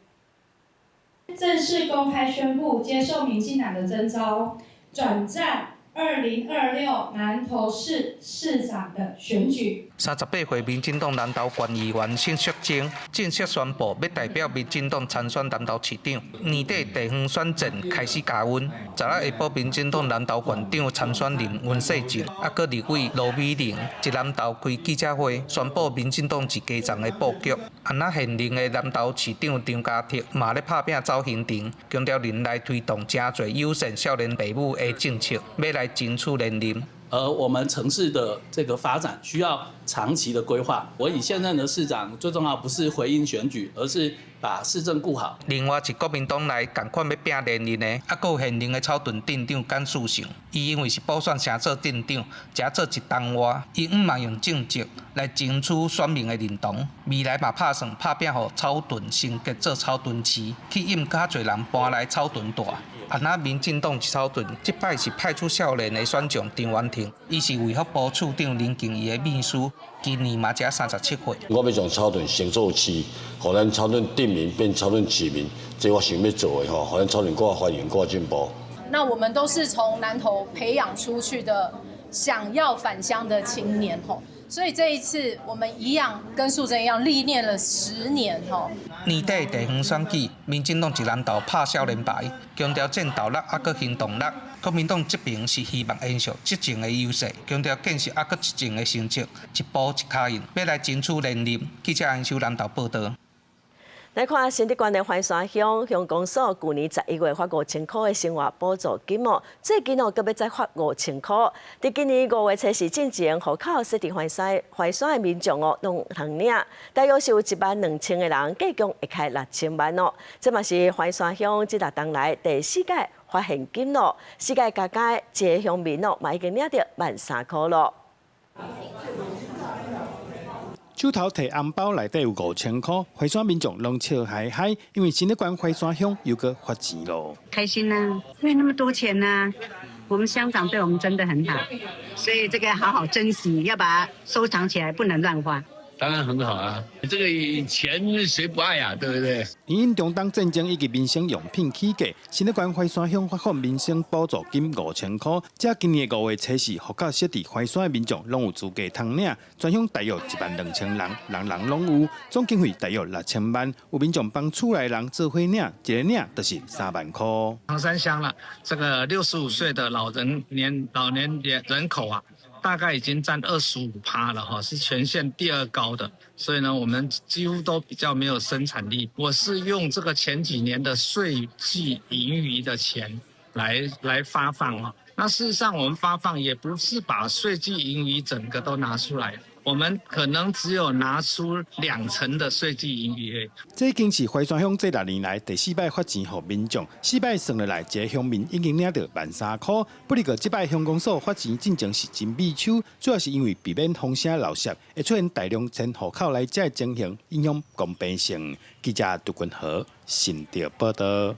[SPEAKER 28] 正式公開宣布接受民進黨的徵召，轉戰2026南投市市長的選舉。
[SPEAKER 29] 38歲民進黨南投縣議員沈淑珍正式宣布，欲代表民進黨參選南投市長。年底地方選戰開始加溫。昨下晡，民進黨南投縣長參選人溫世靜，抑閣立委羅美玲，佇南投開記者會，宣布民進黨一家人的布局。啊，若現任的南投市長張家棣嘛咧拍拚走行程，強調任內推動誠濟友善少年爸母的政策，欲來爭取連任。
[SPEAKER 3] 而我們城市的這個發展需要長期的規劃。我以現任的市長，最重要不是回應選舉，而是把市政顧好。
[SPEAKER 29] 另外一國民黨內仝款欲拚連任的，猶閣有現任的草屯鎮長簡嗣誠，伊因為是補選升做鎮長，才做一冬外，伊毋茫用政績來爭取選民的認同。未來嘛拍算拍拚予草屯升格做草屯市，吸引較濟人搬來草屯蹛。啊，若民進黨佇草屯，這擺是派出少年的選將陳元廷，伊是衛福部處長林敬儀的秘書，今年嘛才37歲。
[SPEAKER 11] 我欲將草屯升做市，予咱草屯鎮民變草屯市民，這我想欲做的吼，予咱草屯閣較繁榮，閣較進步。
[SPEAKER 12] 那我們都是從南投培養出去的，想要返鄉的青年吼。所以這一次，我們一樣跟素貞一樣歷練了10年吼。
[SPEAKER 29] 年底地方選舉，民進黨佇南投拍少年牌，強調戰鬥力猶閣行動力；國民黨這邊是希望延續執政的優勢，強調建設猶閣執政的成績，一步一跤印，欲來爭取連任。記者安秀南投報導。
[SPEAKER 1] 來看新竹縣的環山鄉鄉公所，舊年11月發5000箍的生活補助金哦，最近哦，閣欲再發5000箍。佇今年5月初四進前，戶口設佇環山的民眾哦，攏通領，大約是有1萬2千个人，計共會開6000萬哦。這嘛是環山鄉這六冬來第四屆發現金咯，四屆加加一个鄉民哦，嘛已經領著13000箍咯。
[SPEAKER 13] 手頭提紅包內底有5000箍，環山民眾攏笑嗨嗨，因為新竹縣環山鄉又閣發錢咯。
[SPEAKER 14] 開心啊，因為那麼多錢啊，我們鄉長對我們真的很好，所以這個好好珍惜，要把它收藏起來，不能亂花。
[SPEAKER 15] 當然很好啊，這個錢誰不愛啊，對不對？
[SPEAKER 13] 因中東戰爭以及民生用品起價，新竹縣淮山鄉發放民生補助金5000箍。這今年5月初四，戶口設佇淮山的民眾攏有資格通領，全鄉大約1萬2千人，人人攏有，總經費大約6000萬。有民眾幫厝內人做伙領，一个領就是3萬箍。
[SPEAKER 17] 唐山鄉啦，這個65歲的老人年老年人口啊。大概已經佔25%了哈，是全縣第二高的，所以呢，我們幾乎都比較沒有生產力。我是用這個前幾年的稅計盈餘的錢來發放啊。那事實上，我們發放也不是把稅計盈餘整個都拿出來。我們可能只有拿出2成的稅計盈餘。
[SPEAKER 13] 這已經是淮山鄉這6年來第4擺發錢予民眾，4擺算落來，一個鄉民已經領著13000箍。不過，這擺鄉公所發錢進程是真密手，主要是因為避免風聲漏泄，會出現大量遷戶口來遮的情形，影響公平性。記者杜君和新竹報導。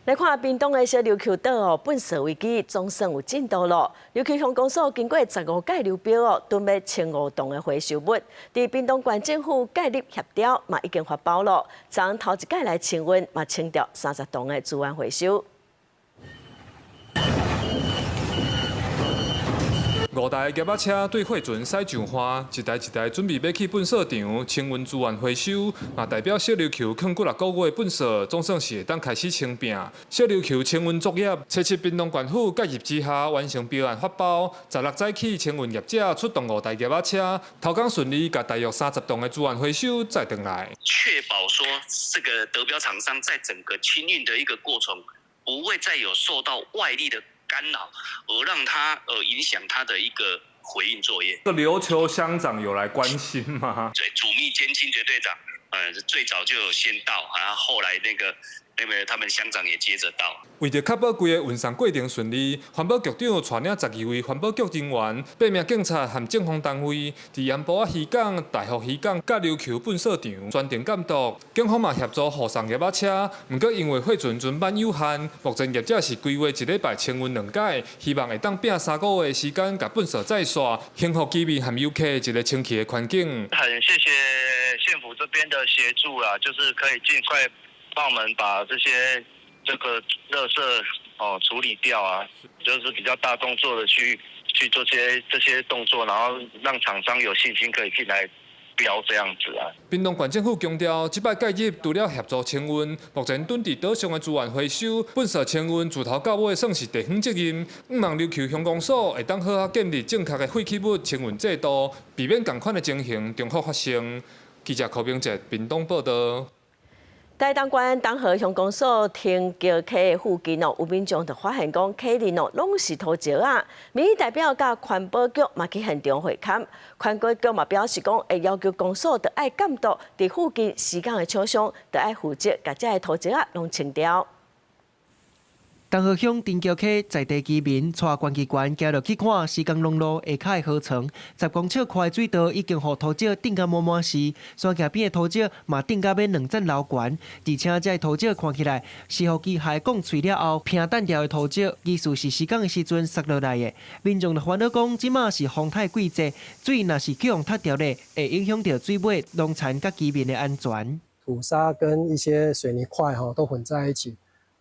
[SPEAKER 1] 來看屏東的小琉球島哦，糞埽危機總算有進度咯。琉球鄉公所經過15屆流標哦，囤欲15棟的回收物，佇屏東縣政府介入協調，嘛已經發包咯。從頭一屆來清運，嘛清掉30棟的資源回收。
[SPEAKER 18] 5台業仔車對貨船駛上岸，一台一台準備欲去糞埽場清運資源回收，嘛代表小琉球囥幾若個月的糞埽總算是會當開始清摒。小琉球清運作業，初七屏東縣府介入之下完成標案發包，16早起清運業者出動5台業仔車，頭工順利共大約30棟的資源回收載轉來，
[SPEAKER 19] 確保說這個得標廠商在整個清運的一個過程，不會再有受到外力的干擾，而讓他影響他的一個回應作業。
[SPEAKER 18] 這琉球鄉長有來關心嗎？
[SPEAKER 19] 對，主秘兼清潔隊長，最早就有先到，然後後來那個他們鄉長也接着到。
[SPEAKER 18] 為著確保規个運送過程順利，環保局長帶領12位環保局人員、8名警察和政風單位，佇鹽埔仔漁港、大福漁港、佮琉球糞埽場全程監督。警方嘛協助護送業仔車，毋過因為貨船船班有限，目前業者是規劃一禮拜清運2擺，希望會當拚3個月的時間共糞埽載煞，幸福居民和遊客一個清氣的環境。
[SPEAKER 30] 很謝謝縣府這邊的協助啦，就是可以盡快幫我們把這些這個垃圾哦處理掉啊，就是比較大動作的去做這些動作，然後讓廠商有信心可以進來標這樣子啊。
[SPEAKER 18] 屏東縣政府強調，這擺介入除了協助清運，目前囤佇島上的資源回收、糞埽清運，自頭到尾算是地方責任。向望琉球鄉公所會當好好建立正確的廢棄物清運制度，避免仝款的情形重複發生。記者柯明哲屏東報導。
[SPEAKER 1] 台東縣東河鄉公所天橋溪附近哦，有民眾就發現講溪裡哦攏是土石仔。民意代表佮環保局嘛去現場會勘，環保局嘛表示講會要求公所著愛監督佇附近施工的廠商，著愛負責共這个土石仔攏清掉。
[SPEAKER 4] 東河鄉天橋溪在地居民帶縣議員行落去看施工農路下跤的河床，10公尺寬的水道已經予土石頂甲滿滿是，山徛邊的土石嘛頂甲欲兩層樓懸，而且這个土石看起來是予機械摃碎了後平澹掉的土石，疑似是施工的時陣摔落來的。民眾就煩惱講，這馬是風颱季節，水若是去予塞著咧，會影響著水尾農田佮居民的安全。
[SPEAKER 5] 土沙跟一些水泥塊吼都混在一起。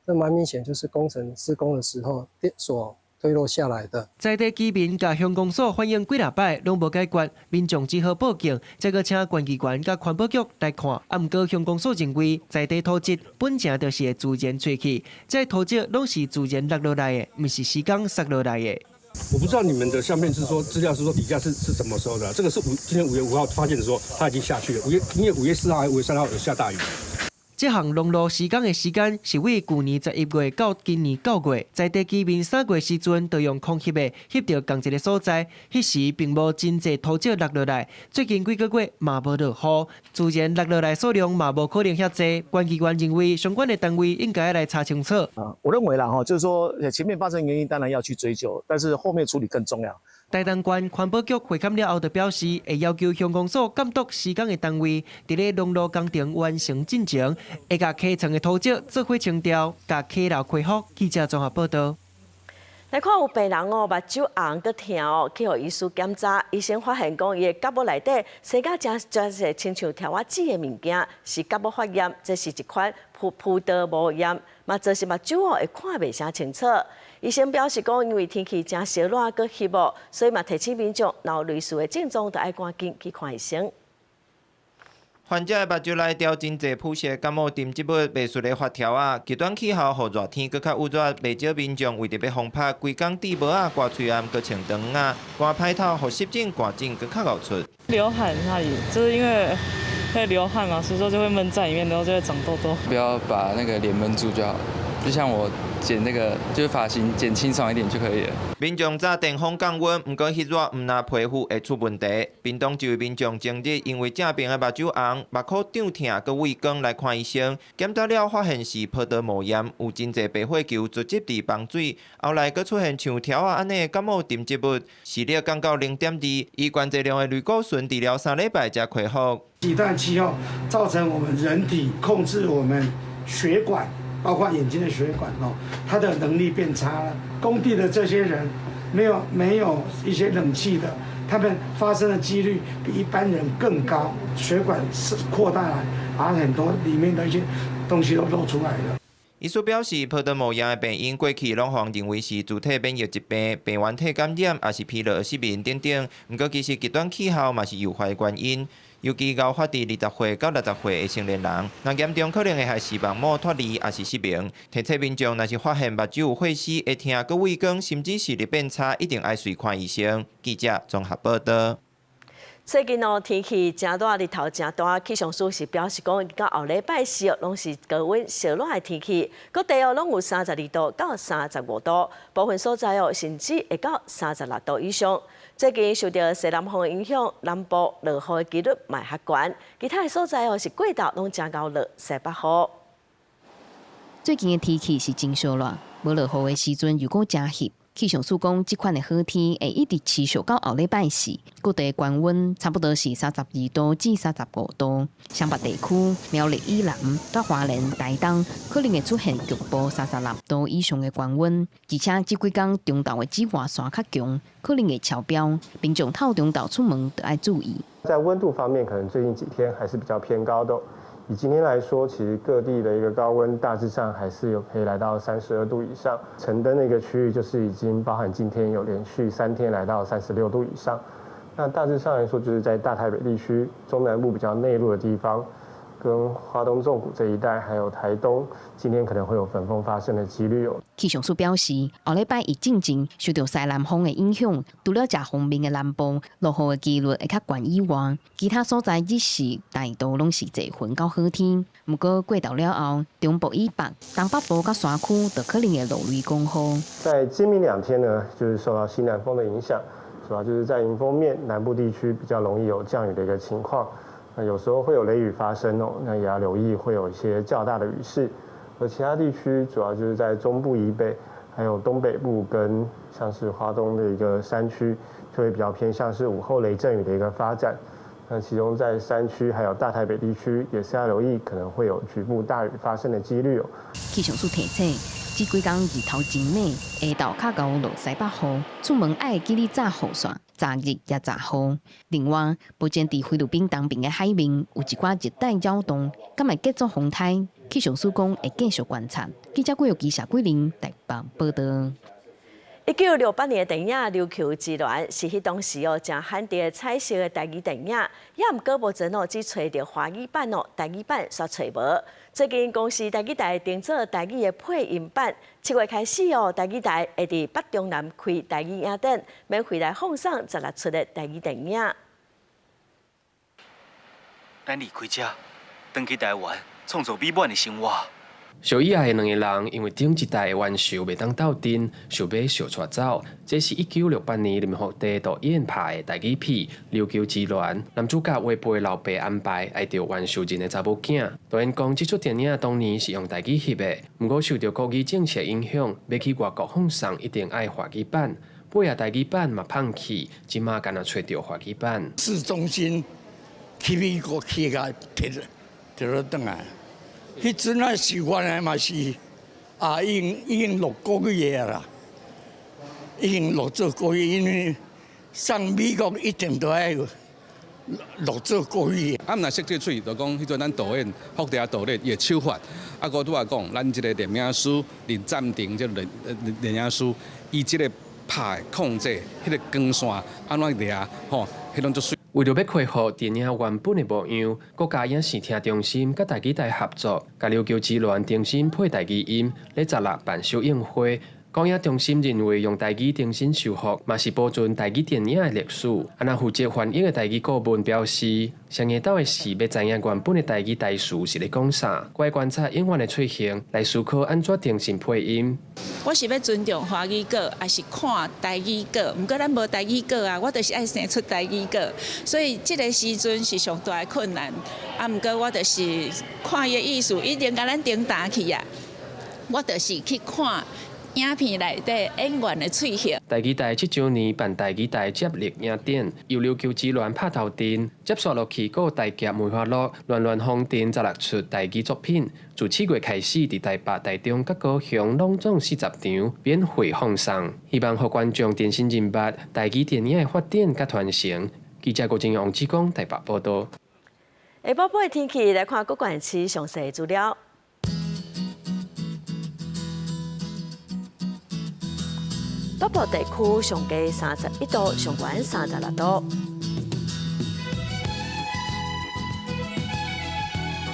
[SPEAKER 5] 這蠻明顯，就是工程施工的時候所推落下來的。
[SPEAKER 4] 在地居民佮鄉公所反映幾若擺，攏無解決，民眾只好報警，再閣請縣議員佮環保局來看。啊，毋過鄉公所認為，在地土質本來就是會自然吹去，這土質攏是自然落落來的，毋是施工摔落來的。
[SPEAKER 6] 我不知道你們的相片是說資料是說底下是什麼時候的？這個是今天5月5號發現的時候，它已經下去了。因為5月4號還是5月3號有下大雨。
[SPEAKER 4] 這項農路施工的時間是對舊年11月到今年9月，在地居民3月時陣就用空翕的翕著仝一个所在，彼時並無真濟土石落落來。最近幾个月嘛無落雨，自然落落來數量嘛無可能遐濟。縣議員認為相關的單位應該來查清楚。
[SPEAKER 8] 啊，我認為啦，吼，就是說前面發生原因當然要去追究，但是後面處理更重要。
[SPEAKER 4] 台東縣環保局會勘了後，就表示會要求鄉公所監督施工的單位，佇咧農路工程完成進前，會共溪床的土石做伙清掉，共溪流恢復。記者綜合報導。
[SPEAKER 1] 來看有病人哦，目睭紅閣疼哦，去予醫師檢查，醫生發現講伊的角膜內底生甲誠誠濟親像條仔紙的物件，是角膜發炎，這是一款葡萄膜炎，嘛造成目睭哦會看袂啥清楚。醫生表示講，因為天氣誠燒熱閣翕哦，所以嘛提醒民眾，若有類似的症狀，著愛趕緊去看醫生。
[SPEAKER 20] 患者的目睭內澹真濟腐蝕感冒沉積物，袂輸的發條仔。極端氣候予熱天閣較鬱熱，袂少民眾為著欲防曬，規工戴帽仔、掛喙罨、閣穿長筒仔，寒歹透，予濕疹、汗疹閣較𠢕出。
[SPEAKER 21] 流汗那裡，就是因為會流汗嘛，所以說就會悶在裡面，然後就會長痘痘。
[SPEAKER 22] 不要把那個臉悶住就好，就像我剪那個就是髮型剪清爽一點就可以了。
[SPEAKER 20] 民眾早電風降溫，毋過翕熱毋若皮膚會出問題。屏東一位民眾前日因為正爿的目睭紅、目眶脹疼、閣畏光來看醫生，檢查了發現是葡萄膜炎，有真濟白血球聚集佇房水，後來閣出現像條仔按呢的感冒沉積物，視力降到0.2，以懸劑量的類固醇治療3禮拜才恢復。
[SPEAKER 23] 極端氣候造成我們人體控制我們血管，包括眼睛的血管哦，它的能力變差了。工地的這些人沒有一些冷氣的，他們發生的幾率比一般人更高。血管是擴大了，把很多裡面的一些東西都露出來了。
[SPEAKER 20] 醫師表示，葡萄膜炎的病因過去攏予人認為是自體免疫疾病、病原體感染，抑是疲勞失眠等等。毋過其實極端氣候嘛是誘發的原因。尤其𠢕發佇20歲到60歲的成年人，若嚴重可能會害視網膜脫離，抑是失明。提醒民眾，若是發現目睭有血絲、會疼、閣畏光，甚至視力變差，一定愛隨看醫生。記者綜合報導。
[SPEAKER 1] 最近哦，天氣誠熱，日頭誠大，氣象署是表示講，到後禮拜四哦，攏是高溫燒熱的天氣，各地哦攏有32度到35度，部分所在哦甚至會到36度以上。最近受著西南風影響，南部落雨的幾率嘛較懸，其他的所在哦是過晝攏誠𠢕落西北雨。
[SPEAKER 24] 最近的天氣是真燒熱，無落雨的時陣又閣誠翕。氣象署講，這款的好天會一直持續到後禮拜四，各地高溫差不多是32度至35度。雙北地區、苗栗以南、佮花蓮、台東可能會出現局部36度以上的高溫，而且這幾工中晝的紫外線較強，可能會超標，民眾透中晝出門著愛注意。
[SPEAKER 25] 在溫度方面，可能最近幾天還是比較偏高的。以今天來說，其實各地的一個高溫大致上還是有可以來到32度以上。城燈那個區域就是已經包含今天有連續3天來到36度以上。那大致上來說，就是在大台北地區、中南部比較內陸的地方，跟花东纵谷这一带，还有台东，今天可能会有粉风发生的几率哦。
[SPEAKER 24] 气象署表示，后礼拜一进前受到西南风的影响，除了遮方面的南部落雨的几率会较悬以外，其他所在日时大多拢是济云到好天。毋过过昼了后，中部以北、东北部佮山区就可能会落雷公雨。
[SPEAKER 25] 在今明两天呢，就是受到西南风的影响，主要就是在迎风面南部地区比较容易有降雨的一个情况。那有时候会有雷雨发生哦，那也要留意会有一些较大的雨势。而其他地区主要就是在中部以北，还有东北部跟像是花东的一个山区，就会比较偏向是午后雷阵雨的一个发展。那其中在山区还有大台北地区，也是要留意可能会有局部大雨发生的几率哦。
[SPEAKER 24] 气象署提醒，这几工日头真猛，下昼较𠢕落西北雨，出门爱记得扎雨伞，昨日也扎雨。另外，目前伫菲律宾东边的海面有一寡热带扰动，敢会结做风台？气象署讲会继续观察。记者郭玉基、谢桂玲台北报道。
[SPEAKER 1] 1968年的电影《琉球之恋》是彼当时哦，诚罕见彩色的台语电影，也毋过目前哦，只揣著华语版哦，台语版煞揣无。最近公视台语台定做台语的配音版，7月开始哦，台语台会伫北中南开台语影展，免费来放送16出的台语电影。
[SPEAKER 2] 咱离开遮，转去台湾，创造美满的生活。
[SPEAKER 3] 相以爱的两个人，因为顶一代的冤仇袂当斗阵，想欲相带走。这是1968年林福地导演拍的台语片《琉球之恋》，男主角违背老爸安排，爱著冤仇人的查某囝。导演讲，这出电影当年是用台语翕的，毋过受著国语政策影响，欲去外国放送一定爱华语版。尾仔台语版嘛放弃，这马干焦揣著华语版。
[SPEAKER 7] 市中心去美国去共提提落转来。彼阵啊是原来嘛是啊，已经录国语的啦，已经录做国语，因为上美国一定都爱录做国语。
[SPEAKER 9] 啊，毋若设计喙，就讲彼阵咱导演福地导演伊的手法，啊，阁拄仔讲，咱这个摄影师林占廷这个摄影师，伊这个拍控制，彼个光线按怎掠，吼，彼拢足媠。
[SPEAKER 3] 为著欲恢复电影原本的模样，国家影视听中心佮台语台合作，共《琉球之恋》重新配台语音，咧16办首映会。广影中心认为，用台语重新修复，嘛是保存台语电影的历史。啊，若负责翻译的台语顾问表示，上下斗的是欲知影原本的台语台词是咧讲啥，阁爱观察演员的嘴型，来思考按怎重新配音。
[SPEAKER 10] 我是欲尊重华语稿，抑是看台语稿？毋过咱无台语稿啊，我就是爱生出台语稿，所以这个时阵是上大的困难。啊，毋过我就是看伊的意思，已经共咱顶打去啊，我就是去看影片内底演员的嘴型。
[SPEAKER 3] 台语台这周年办台语台接力影展，由琉球之恋拍头阵，接续落去阁有大侠梅花鹿、乱乱风尘16出台语作品。自7月开始，伫台北、台中、佮高雄拢总40场免费放送，希望予观众重新认捌台语电影的发展佮传承。记者郭正王志刚台北报道。
[SPEAKER 1] 下晡晡的天气来看各县市详细资料。北部地区上低31度，上悬36度。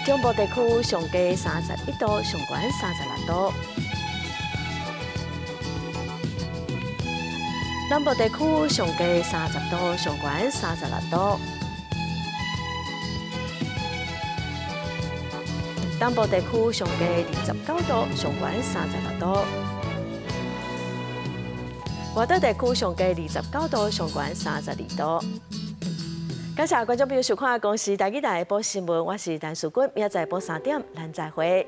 [SPEAKER 1] 中部地区上低31度，上悬36度。南部地区上低30度，上悬36度。东部地区上低29度，上悬36度。外岛地区上低29度，上悬32度。感谢观众朋友收看《公视台语台》播新闻，我是陈淑君，明仔载播3点，咱再会。